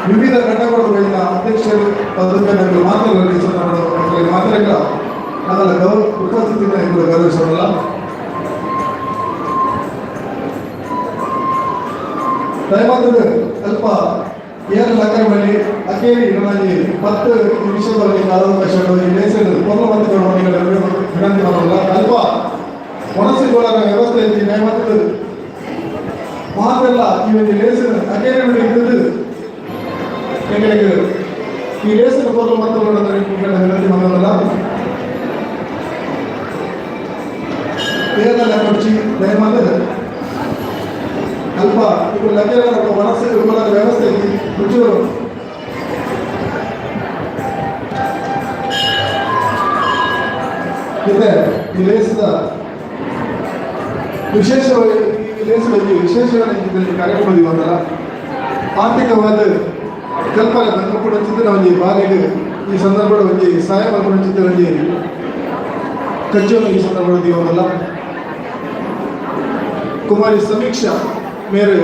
ವಿವಿಧ ಘಟಕಗಳು ಅಧ್ಯಕ್ಷರು ಪದವಿಯನ್ನು ಮಾತ್ರ ಈ ಸಂದರ್ಭದಲ್ಲಿ ಮಾತ್ರ ಅದರ ಗೌರವ ಉಪಸ್ಥಿತಿಯನ್ನು ಇವರು ಗೌರವಿಸೋಲ್ಲ. ದಯಮಾಡಿ ಅಲ್ಪ ಏನು ಲಕ್ಕರಲ್ಲಿ ಅಕೇರಿ ನಮಗೆ 10 ನಿಮಿಷದಲ್ಲಿ ಕಾಲಾವಕಾಶ ಈ ಲೇಸಲು ಪೂರ್ಣವಂತಗಳು ವಿನಂತಿ ಮಾಡೋಲ್ಲ. ಅಲ್ಪ ಮನಸ್ಸುಗಳ ವ್ಯವಸ್ಥೆ ಐತಿ. ದಯಮಾಡಿ ಮಾತೆಲ್ಲ ಈ ಒಂದು ಲೇಸು ಅಕೇರಿ ಇದ್ದದ್ದು ಎங்களுக்கு ಈ ಲೇಸು ಪೂರ್ಣವಂತಗಳು ವಿನಂತಿ ಮಾಡೋಲ್ಲ. ಏನೆಲ್ಲ ಕೊಡ್ಚಿ ದಯಮಾಡಿ ಅಲ್ಪ ఇప్పుడు ಲಕ್ಕೇರ ಮನಸ್ಸು ವ್ಯವಸ್ಥೆ ಐತಿ ಒಂಚೂರು. ಇದೆ ಈ ಲೇಸದ ವಿಶೇಷವಾಗಿ ಈ ಲೇಸದಲ್ಲಿ ವಿಶೇಷವಾಗಿ ಕಾರ್ಯಕ್ರಮ ಇವತ್ತಲ್ಲ ಆರ್ಥಿಕವಾದ ಕಲ್ಪನೆ ಬಂದ್ಕೊಂಡು ಒಂಜಿ ಬಾಲೆಗ್ ಈ ಸಂದರ್ಭದ ಒಂಜಿ ಸಹಾಯ ಮಲ್ಪುನಂಚಿತ್ತಿ ಒಂಜಿ ಕಜ್ಜೊನು ಈ ಸಂದರ್ಭದ ಇವತ್ತಲ್ಲ ಕುಮಾರಿ ಸಮೀಕ್ಷಾ ಮೇರೆ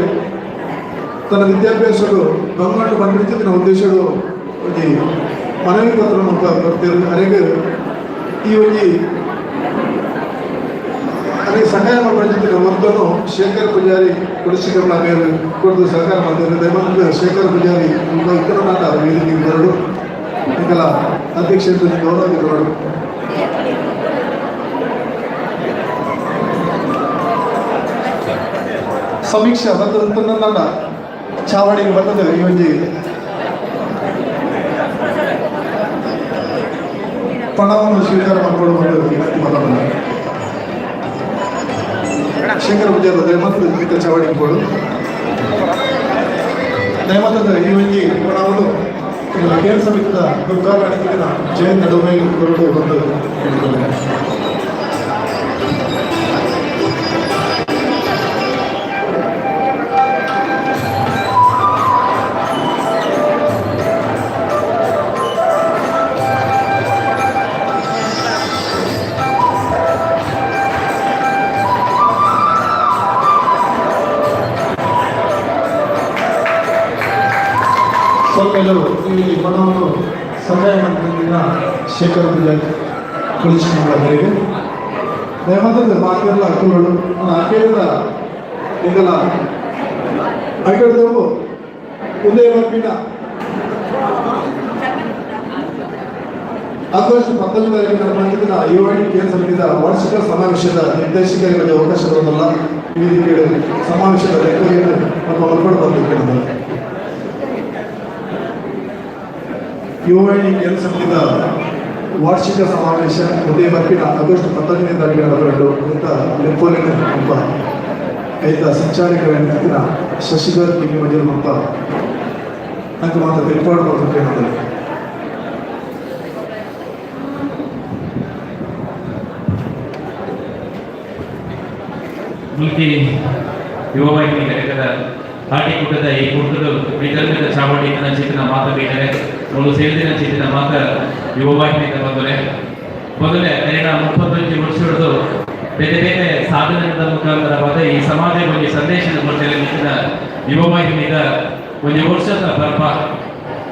ತನ್ನ ವಿದ್ಯಾಭ್ಯಾಸಡು ಬಂಗಾಟ ಬಂದಿರ್ತಿದ್ದ ಉದ್ದೇಶಡು ಒಂಜಿ ಮನವಿ ಪತ್ರ ಬರ್ತಿರು. ಅರೆಗ್ ಈ ಒಂಜಿ ಅರೆಗ್ ಸಹಾಯ ಮಲ್ಪುನಂಚಿತ್ತಿನ ಒರ್ತನು ಶೇಖರ್ ಪೂಜಾರಿ ಕೊಡಿಸಿಕರ್ನ ಮೇರೆ ಕೊಡ್ದು ಸಹಕಾರ ಮಾಡ್ತಾರೆ. ದಯಮಾಡಿ ಶೇಖರ್ ಪೂಜಾರಿ ಇತರ ವೇದಿಕೆಗೆ ಬರಡು, ಎಂಕಲ ಅಧ್ಯಕ್ಷರು ಗೌರವ ಬರಡು. ಸಮೀಕ್ಷಾ ಬರ್ತದ ಚಾವಡಿಗೆ ಬರ್ತದೆ ಈ ಒಂಜಿ ಪಣವನ್ನು ಸ್ವೀಕಾರ ಮಾಡಿಕೊಳ್ಳುವ ವಿನಂತಿ ಮಾಡೋಣ. ಶೇಖರ್ ಪೂಜಾರಿ ದಯಮಾಡಿ ಮಿತ್ರ ಚಾವಡಿಗೆ ಕೊಡು. ದಯಮಾಡಿ ಈ ಒಂಜಿ ಪಣವನ್ನು ಕೇಂದ್ರ ಸಮಿತಿಯ ಗುರುಕಾರ ಜಯಂತ್ ನಡುವೆ ಕೊರಡು ಬಂದು ಹೇಳಿಕೊಳ್ಳುತ್ತೇನೆ. ಸೊಲ್ಮೆಲು ಈ ಮನವನ್ನು ಸಹಾಯ ಮಂತ್ರಿನ ಶೇಖರ್ ಪೂಜಾರಿ ಕುಳಿಚಿಕೊಂಡ ಮೇರೆಗೆ ದಯಮಾತ್ರ ಮಾತೆಲ್ಲ ಅಕ್ಕುಗಳು ಅಕ್ಕೇದ ಎಂದಲ ಅಕ್ಕಡದವು ಉದಯ ಬರ್ಪಿನ ಆಗಸ್ಟ್ 19 ತಾರೀಕು ನಡೆದ ಯುವವಾಹಿನಿ ಕೇಂದ್ರ ಸಮಿತಿಯ ವಾರ್ಷಿಕ ಸಮಾವೇಶದ ನಿರ್ದೇಶಕರಿಗೆ ಅವಕಾಶ ಬರೋದಲ್ಲ. ಈ ವೇದಿಕೆಯಲ್ಲಿ ಸಮಾವೇಶದ ಲೆಕ್ಕವನ್ನು ನಮ್ಮ ಒಳಗಡೆ ಬಂದು ಯುವವಾಹಿನಿ ಕೇಂದ್ರ ಸಮಿತಿಯ ವಾರ್ಷಿಕ ಸಮಾವೇಶ ಉದಯ ಬರ್ಪಿನ ಆಗಸ್ಟ್ 19ನೇ ತಾರೀಕು ನಡೆದ ಅಂತ ಲೆಪ್ಪೋಲಿನ ಒಬ್ಬ ಐತ ಸಂಚಾಲಕರ ಶಶಿಧರ್ ಕಿಮ್ಮಿ ಮಜಲ್ ಅಂತ ಅಂಕ ಮಾತ್ರ ಏರ್ಪಾಡು ಮಾಡ್ತಾರೆ. ಮುಲ್ಕಿ ಯುವವಾಹಿನಿ ಘಟಕದ ಆಟಿಕೂಟದ ಈ ಕೂಟದ ವಿತರಣದ ಚಾವಡಿ ಚೇತನ ಮಾತ ಬೀದರೆ ಒಂದು ಸೇರಿದಿನ ಚೇತನ ಮಾತ ಯುವವಾಹಿನಿಯಿಂದ ಬಂದರೆ ಮೊದಲೇ ಕನ್ನಡ 35 ವರ್ಷಗಳದು ಬೇರೆ ಬೇರೆ ಸಾಧನೆಗಳ ಮುಖಾಂತರವಾದ ಈ ಸಮಾಜ ಒಂದು ಸಂದೇಶದ ಕೊಡ್ತೇನೆ ನಿಂತಿನ ಯುವವಾಹಿನಿದ ಒಂದು ವರ್ಷದ ಪರ್ಪ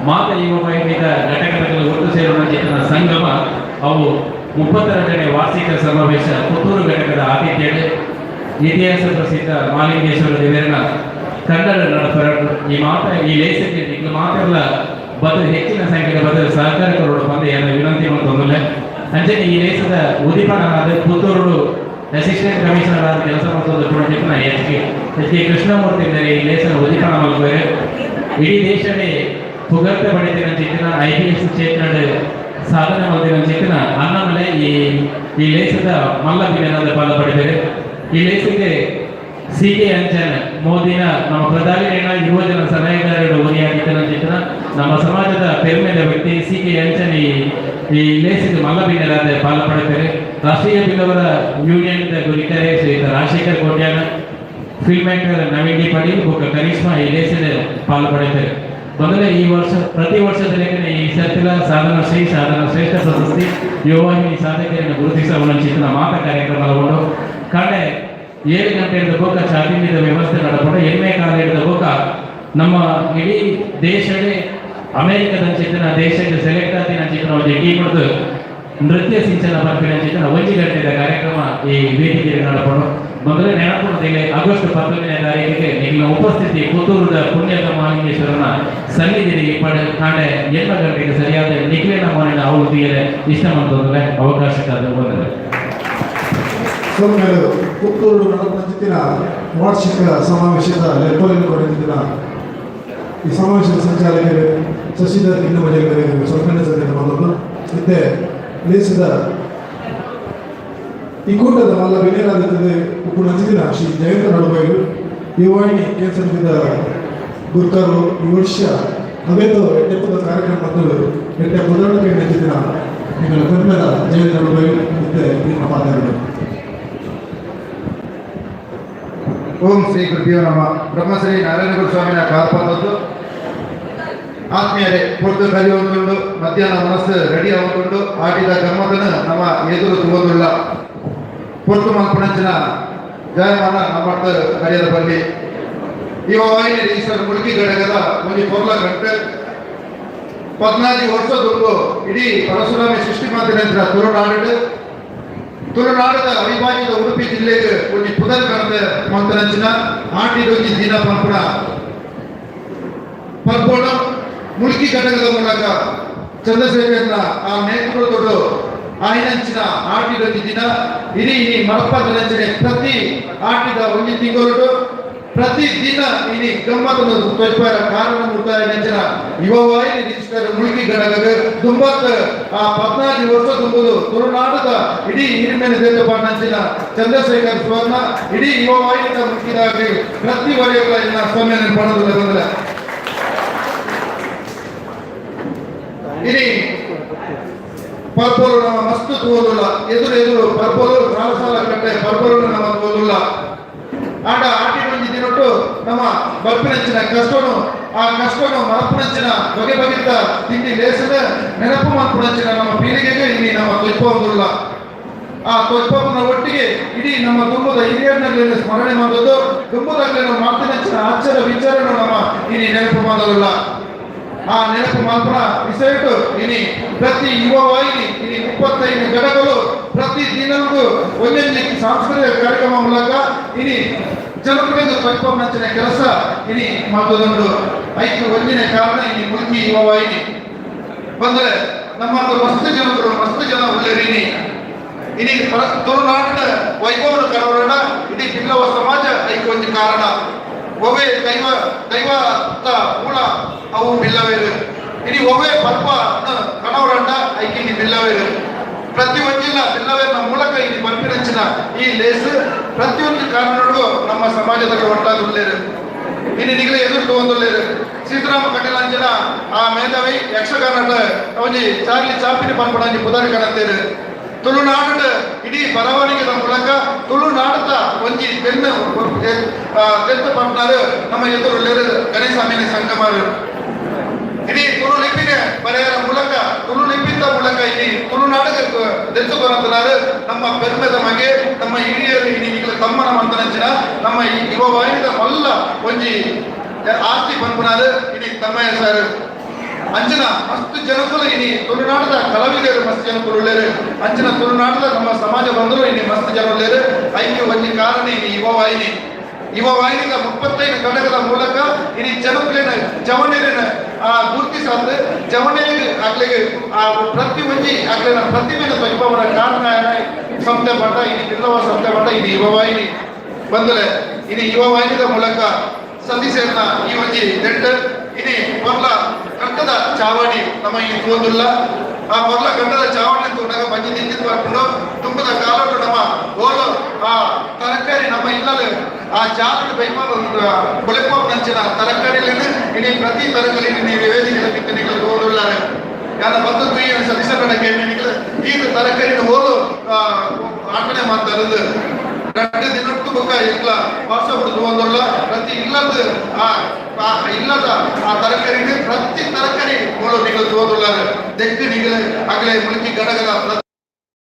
ಮಾತ ಯುವವಾಹಿನಿದ ಘಟಕಗಳ ಒಟ್ಟು ಸೇರುವ ಚೇತನ ಸಂಗಮ ಅವು 32ನೇ ವಾರ್ಷಿಕ ಸಮಾವೇಶ ಪುತ್ತೂರು ಘಟಕದ ಆತಿಥ್ಯ ಇತಿಹಾಸ ಪ್ರಸಿದ್ಧ ಮಾಲಿಂಗೇಶ್ವರ ದೇವರನ ಕನ್ನಡ ನಡಪರ ಈ ಮಾತ ಈ ಲೇಸಕ್ಕೆ ಮಾತೆಲ್ಲ ಬದಲು ಹೆಚ್ಚಿನ ಸಂಖ್ಯೆಯ ಬದಲು ಸಹಕಾರ ಕೊರಡು ಬಂದ ಏನ ವಿನಂತಿ ಮತ್ತೊಂದಲೆ ಅಂಚನೆ ಈ ಲೇಸದ ಉದ್ದೀಪನಾದ ಪುತ್ತೂರು ಅಸಿಸ್ಟೆಂಟ್ ಕಮಿಷನರ್ ಆದ ಕೆಲಸ ಮಾಡ್ತದ ಪುಣಚಿಪ್ಪನ ಎಚ್ ಕೆ ಕೃಷ್ಣಮೂರ್ತಿ ಈ ಲೇಸನ ಉದ್ದೀಪನ ಮಲ್ಪೇರು. ಇಡೀ ದೇಶವೇ ಪುಗರ್ತೆ ಪಡೆದಿನ ಚಿತ್ತಿನ IPS ಕ್ಷೇತ್ರದ ಸಾಧನೆ ಮಾಡಿದ ಚಿತ್ತಿನ ಅಣ್ಣಮಲೆ ಈ ಈ ಲೇಸದ ಮಲ್ಲ ಬಿನ್ನದ ಪಾಲ ಪಡೆದರೆ. ಈ ಲೇಸಿಗೆ ಸಿ ಕೆ ಅಂಚನ್ ಮೋದಿನ ನಮ್ಮ ಪ್ರಧಾನಿ ಯುವಜನ ಸಲಹೆಗಾರರು ಓದಿಯಾಗಿದ್ದ ಚಿತ್ರ ನಮ್ಮ ಸಮಾಜದ ಪೆರ್ಮೆದ ವ್ಯಕ್ತಿ ಸಿ ಕೆ ಅಂಚನ್ ಈ ಲೇಸಿಗೆ ಮಲ್ಲ ಬಿನ್ನರಾದ ಪಾಲ ಪಡೆದರೆ. ರಾಷ್ಟ್ರೀಯ ಬಿಲ್ಲವರ ಯೂನಿಯನ್ ಗುರಿಕರೆ ಶ್ರೀಯುತ Rajashekhar Kotian, film maker Naveen D Padil ಬೊಕ್ಕ ಕರಿಷ್ಮಾ ಈ ಲೇಸಿದ ಪಾಲು ಪಡೆಯುತ್ತಾರೆ. ಮೊದಲೇ ಈ ವರ್ಷ ಪ್ರತಿ ವರ್ಷದ ಲೆಕ್ಕನೆ ಈ ಸರ್ತಿಲ ಸಾಧನ ಶ್ರೀ ಸಾಧನ ಶ್ರೇಷ್ಠ ಪ್ರಶಸ್ತಿ ಯುವವಾಹಿನಿ ಸಾಧಕರನ್ನು ಗುರುತಿಸುವ ಚಿತ್ರ ಮಾತ ಕಾರ್ಯಕ್ರಮ ಕಡೆ 7 ಗಂಟೆ ಹಿಡಿದ ಬೋಕ ಚಾತಿಂಡಿದ ವ್ಯವಸ್ಥೆ ನಡಪಡ ಎಮ್ಮೆ ಕಾಲ ಹಿಡಿದ ಬೋಕ ನಮ್ಮ ಇಡೀ ದೇಶವೇ ಅಮೆರಿಕದ ಚಿತ್ರನ ದೇಶಕ್ಕೆ ಸೆಲೆಕ್ಟ್ ಆದಿನ ಚಿತ್ರ ಒಂದು ಟೀಮ್ ಹಿಡಿದು ನೃತ್ಯ ಸಿಂಚನ ಬರ್ಪಿನ ಚಿತ್ರನ 1 ಗಂಟೆಯ ಕಾರ್ಯಕ್ರಮ ಈ ವೇದಿಕೆಯಲ್ಲಿ ನಡಪಡು. ಮೊದಲೇ ನೆನಪುವುದಿಲ್ಲ ಆಗಸ್ಟ್ 19ನೇ ತಾರೀಕಿಗೆ ನಿಮ್ಮ ಉಪಸ್ಥಿತಿ ಪುತ್ತೂರದ ಪುಣ್ಯದ ಮಹಾಲಿಂಗೇಶ್ವರನ ಸನ್ನಿಧಿಗೆ ಕಾಣೆ 8 ಗಂಟೆಗೆ ಸರಿಯಾದ ನಿಖಿಲಿನ ಮನೆಯ ಅವಧಿಯಲ್ಲಿ ಇಷ್ಟ ಮಂತಂದ್ರೆ ಅವಕಾಶಕ್ಕಾದ ಬಂದರೆ. ಸೊಲ್ಮೆಲು ಪುತ್ತೂರು ನಡೆದ ವಾರ್ಷಿಕ ಸಮಾವೇಶದ ಲೆಪ್ಪೋಲಿನ ಕೊರೆದಿನ ಈ ಸಮಾವೇಶದ ಸಂಚಾಲಕರು ಶಶಿಧರ್ ಇನ್ನಮಜಲ್ ಸೊಲ್ಮೆನ ಸಂಘದ ಮೊದಲು ಇದ್ದೆ ದೇಶದ ಈ ಕೂಟದ ಮಲ್ಲ ವಿನಯರಾಗುತ್ತದೆ ಉಪ್ಪು ನಂಚಿದಿನ ಶ್ರೀ ಜಯಂತ ನಡುಬೈಲು ಯುವವಾಹಿನಿ ಕೇಂದ್ರ ಸಮಿತಿದ ಗುರ್ಕರು ಈ ವರ್ಷ ಅವೇತೋ ಎಟ್ಟೆಪ್ಪದ ಕಾರ್ಯಕ್ರಮ ಮತ್ತು ಎಟ್ಟೆ ಮೊದಲನೇ ನೆಚ್ಚಿದಿನ ನಿಮ್ಮನ್ನು ಪೆರ್ಮೆದ ಜಯಂತ ನಡುಬೈಲು ಇದ್ದೆ ನಿಮ್ಮ ಪಾತ್ರಗಳು. ಓಂ ಶ್ರೀ ಗುರುಭ್ಯೋ ನಮಃ. ಬ್ರಹ್ಮಶ್ರೀ ನಾರಾಯಣ ಗುರುಸ್ವಾಮಿನ ಕಾಲ್ಪಂದದ್ದು ಆತ್ಮೀಯರೇ ಪೊರ್ತು ಕಲಿಯುವಂತುಂಡು ಮಧ್ಯಾಹ್ನ ಮನಸ್ಸು ರೆಡಿ ಆಗುಂಡು ಆಟಿದ ಗಮ್ಮತನ ನಮ್ಮ ಎದುರು ತುವದುಳ್ಳ ಪೊರ್ತು ಮಲ್ಪುಣಂಚಿನ ಜಯಮಾನ ನಮ್ಮ ಕರಿಯದ ಬಲ್ಲಿ ಇವ ವಾಹಿನಿ ಈಶ್ವರ ಮುಳುಕಿ ಘಟಕದ ಒಂಜಿ ಪೊರ್ಲ ಗಂಟೆ 14 ವರ್ಷದುಂಡು ಇಡೀ ಪರಶುರಾಮಿ ಸೃಷ್ಟಿ ಮಾತಿನ ತುಳುನಾಡು ತುಳುನಾಡದ ಅವಿಭಾಜ್ಯದ ಉಡುಪಿ ಜಿಲ್ಲೆಗೆ ಒಂಜಿ ಪುದರ್ ಕಣದ ಮಂತನಂಚಿನ ಆಟಿದೊಂಜಿ ದಿನ ಪನ್ಪುನ ಪರ್ಪೋಣ ಮುಲ್ಕಿ ಘಟಕದ ಮೂಲಕ ಚಂದ್ರಶೇಖರ್ನ ಆ ನೇತೃತ್ವದೊಡು ಆಯಿನಂಚಿನ ಆಟಿದೊಂಜಿ ದಿನ ಇಡೀ ಇನಿ ಮರಪ್ಪದನಂಚಿನ ಪ್ರತಿ ಆಟಿದ ಒಂಜಿ ತಿಂಗಳು ಪ್ರತಿ ದಿನ ಇನಿ ಗಮ್ಮತನ್ನು ತೊಯ್ಪಾರ ಕಾರಣ ಮುಟ್ಟಾಯಿನಂಚಿನ ಯುವವಾಹಿನಿ ರಿಜಿಸ್ಟರ್ ಮುಲ್ಕಿ ಘಟಕದ ದುಂಬತ್ ಆ 14 ವರ್ಷ ತುಂಬುದು ತುಳುನಾಡದ ಇಡೀ ಹಿರಿಮೇಲೆ ದೇವಪಾಂಚಿನ ಚಂದ್ರಶೇಖರ್ ಸುವರ್ಣ ಇಡೀ ಯುವವಾಹಿನಿ ಮುಲ್ಕಿದಾಗಿ ಪ್ರತಿ ವಲಯಗಳ ಇನ್ನ ಸ್ವಾಮಿಯನ್ನು ಪಡೆದು ಬಂದ್ರೆ ಇಡೀ ಪರ್ಪೋಲು ನಮ್ಮ ಮಸ್ತ್ ತೋದುಲ್ಲ ಎದುರು ಎದುರು ಪರ್ಪೋಲು ಸಾಲ ಸಾಲ ಕಟ್ಟೆ ಪರ್ಪೋಲು ನಮ್ಮ ತೋದುಲ್ಲ ಆಟ ಆಟಿ ಒಂಜಿ ದಿನೊಟ್ಟು ನಮ್ಮ ಬರ್ಪಿನಂಚಿನ ಕಷ್ಟನು ಆ ಕಷ್ಟನು ಮರಪುನಂಚಿನ ಬಗೆ ಬಗೆತ ತಿಂಡಿ ಲೇಸದ ನೆನಪು ಮಲ್ಪುನಂಚಿನ ನಮ್ಮ ಪೀಳಿಗೆಗೆ ಇಲ್ಲಿ ನಮ್ಮ ತೊಯ್ಪೊಂದುಲ್ಲ ಆ ತೊಯ್ಪನ ಒಟ್ಟಿಗೆ ಇಡೀ ನಮ್ಮ ತುಂಬದ ಹಿರಿಯರ್ನಲ್ಲಿ ಸ್ಮರಣೆ ಮಾಡೋದು ತುಂಬದಾಗಲೇ ನಾವು ಮಾತಿನಂಚಿನ ಆಚಾರ ವಿಚಾರನು ನಮ್ಮ ಇಲ್ಲಿ ನೆನಪು ಮಾಡೋದಿಲ್ಲ. ಆ ನೆನಪು ಮಾತ್ರ ವಿಷಯಟ್ಟು ಇನಿ ಪ್ರತಿ ಯುವ ವಾಹಿನಿ ಇನಿ 35 ಘಟಕಗಳು ಪ್ರತಿ ದಿನವೂ ಒಂದೊಂದು ಸಾಂಸ್ಕೃತಿಕ ಕಾರ್ಯಕ್ರಮ ಮೂಲಕ ಇನಿ ಜನಪ್ರಿಯ ನಂಚಿನ ಕೆಲಸ ಇನಿ ಮಾಡ್ತದುಂಡು. ಐದು ಒಂದಿನ ಕಾರಣ ಇನಿ ಮುಲ್ಕಿ ಯುವ ವಾಹಿನಿ ಬಂದರೆ ನಮ್ಮ ಮಸ್ತ್ ಜನರು, ಮಸ್ತ್ ಜನ ಉಳ್ಳೇರಿ. ಇನಿ ತುಳುನಾಡಿನ ವೈಭವನ ಕರವರಣ ಇಡೀ ಬಿಲ್ಲವ ಸಮಾಜ ಐಕ್ ಒಂಜಿ ಕಾರಣ. ಒವ್ವೆ ದೈವ ದೈವದ ಮೂಲ ಅವು ಬಿಲ್ಲವೇರು. ಇನಿ ಒವ್ವೆ ಪರ್ಪ ಕಣವರಂಡ ಐಕ್ ಇನಿ ಬಿಲ್ಲವೇರು. ಪ್ರತಿ ಒಂಜಿಲ್ಲ ಬಿಲ್ಲವೇರಿನ ಮೂಲಕ ಇಲ್ಲಿ ಪರ್ಪಿನಂಚಿನ ಈ ಲೇಸ್ ಪ್ರತಿಯೊಂದು ಕಾರಣಗಳು ನಮ್ಮ ಸಮಾಜದಲ್ಲಿ ಒಟ್ಟಾದುಳ್ಳೇರು. ಇನಿ ನಿಗಲ ಎದುರು ತಗೊಂಡುಳ್ಳೇರು ಸೀತಾರಾಮ ಕಟೀಲಾಂಜನ ಆ ಮೇಧಾವಿ ಯಕ್ಷಗಾನದ ಒಂಜಿ ಚಾರ್ಲಿ ಚಾಪಿನ ಪನ್ಪಡಂಜಿ ಪುದಾರಿ ಕಣತ್ತೇರು. ತುಳುನಾಡು ಇಡೀ ಬರವಣಿಗೆದ ಮೂಲಕ ತುಳುನಾಡದ ಒಂಜಿ ಬೆನ್ನು ತೆತ್ತು ಪಟ್ನಾರು ನಮ್ಮ ಎದುರು ಗಣೇಶಾಮಿನ ಸಂಗಮರು. ಇಡೀ ತುಳು ಲಿಪಿನ ಬರೆಯರ ಮೂಲಕ, ತುಳು ಲಿಪಿತ ಮೂಲಕ ಇಡೀ ತುಳುನಾಡಿಗೆ ದೆತ್ತು ಕೊರಂತನಾರು ನಮ್ಮ ಪೆರ್ಮೆದ ಮಗೆ, ನಮ್ಮ ಹಿರಿಯರು. ಇಡೀ ಈಗಲ ತಮ್ಮನ ಮಂತನಂಚಿನ ನಮ್ಮ ಈ ಯುವ ವಾಹಿನಿದ ಮಲ್ಲ ಒಂಜಿ ಆಸ್ತಿ ಪನ್ಪುನಾರು ಇಡೀ ತಮ್ಮಯ್ಯ ಸರ್. ಅಂಚಿನ ಮಸ್ತ್ ಜನಕುಲು ಇನಿ ತುಳುನಾಡದ ಕಲಾವಿದರು ಮಸ್ತ್ ಜನಕುಲು ಉಳ್ಳೇರು. ಅಂಚಿನ ತುಳುನಾಡದ ನಮ್ಮ ಸಮಾಜ ಬಂದರು ಇನಿ ಮಸ್ತ್ ಜನ ಉಳ್ಳೇರು. ಐಕ್ಕೆ ಒಂಜಿ ಕಾರಣ ಇನಿ ಯುವ ವಾಹಿನಿ. ಯುವ ವಾಹಿನಿದ 35 ಘಟಕದ ಮೂಲಕ ಇನಿ ಜನಕುಲೇನ ಜವನೇರಿನ ಆ ಗುರುತಿಸಾದ ಜವನೇರಿಗೆ ಅಗ್ಲಿಗೆ ಆ ಪ್ರತಿ ಒಂಜಿ ಅಗ್ಲಿನ ಪ್ರತಿಭೆನ ತೊಜಪವನ ಕಾರಣ ಸಂಸ್ಥೆ ಪಟ್ಟ ಇನಿ ಬಿಲ್ಲವ ಸಂಸ್ಥೆ ಪಟ್ಟ ಇನಿ ಯುವ ವಾಹಿನಿ ಬಂದರೆ ಇನಿ ಯುವ ವಾಹಿನಿದ ಮೂಲಕ ಸತೀಶನ ಈ ಒಂಜಿ ನೆಟ್ ಇನಿ ಮೊದಲ ಕಟ್ಟದ ಚಾವಡಿ ನಮ್ಮ ಈ ತೋಂದುಲ್ಲ. ಆ ಮೊದಲ ಕಟ್ಟದ ಚಾವಡಿ ತೂನಾಗ ಬಂಜಿ ತಿಂದಿದ್ದು ಬರ್ಕೊಂಡು ತುಂಬದ ಕಾಲಟ್ಟು ನಮ್ಮ ಓಲು ಆ ತರಕಾರಿ ನಮ್ಮ ಇಲ್ಲಲು ಆ ಜಾಲದ ಬೈಮ ಬೊಳೆಪ್ಪ ನಂಚಿನ ತರಕಾರಿలను ಇನಿ ಪ್ರತಿ ತರಕಾರಿ ನೀವು ವೇದಿಕೆ ಮಿತ್ತ ನಿಗಲು ತೋಂದುಲ್ಲಾರೆ. ಯಾನ ಬಂದು ತುಯ್ಯ ಸತೀಶ ಕಡೆ ಕೇಳಿ ಈ ತರಕಾರಿನ ಓಲು ಆಟನೆ ಮಾಡ್ತಾರದು. 2 ದಿನಕ್ಕೂ ಬೊಕ್ಕ ಇಕ್ಲ ವಾಟ್ಸಪ್ ತಗೊಂಡಲ್ಲ ಪ್ರತಿ ಇಲ್ಲದ ಆ ಇಲ್ಲದ ಆ ತರಕಾರಿ ಪ್ರತಿ ತರಕಾರಿ ಮೂಲ ನಿಗಲು ತಗೊಂಡುಲ್ಲಾರೆ. ದೆಕ್ಕು ನಿಗಲು ಅಗಲೆ ಮುಲ್ಕಿ ಘಟಕದ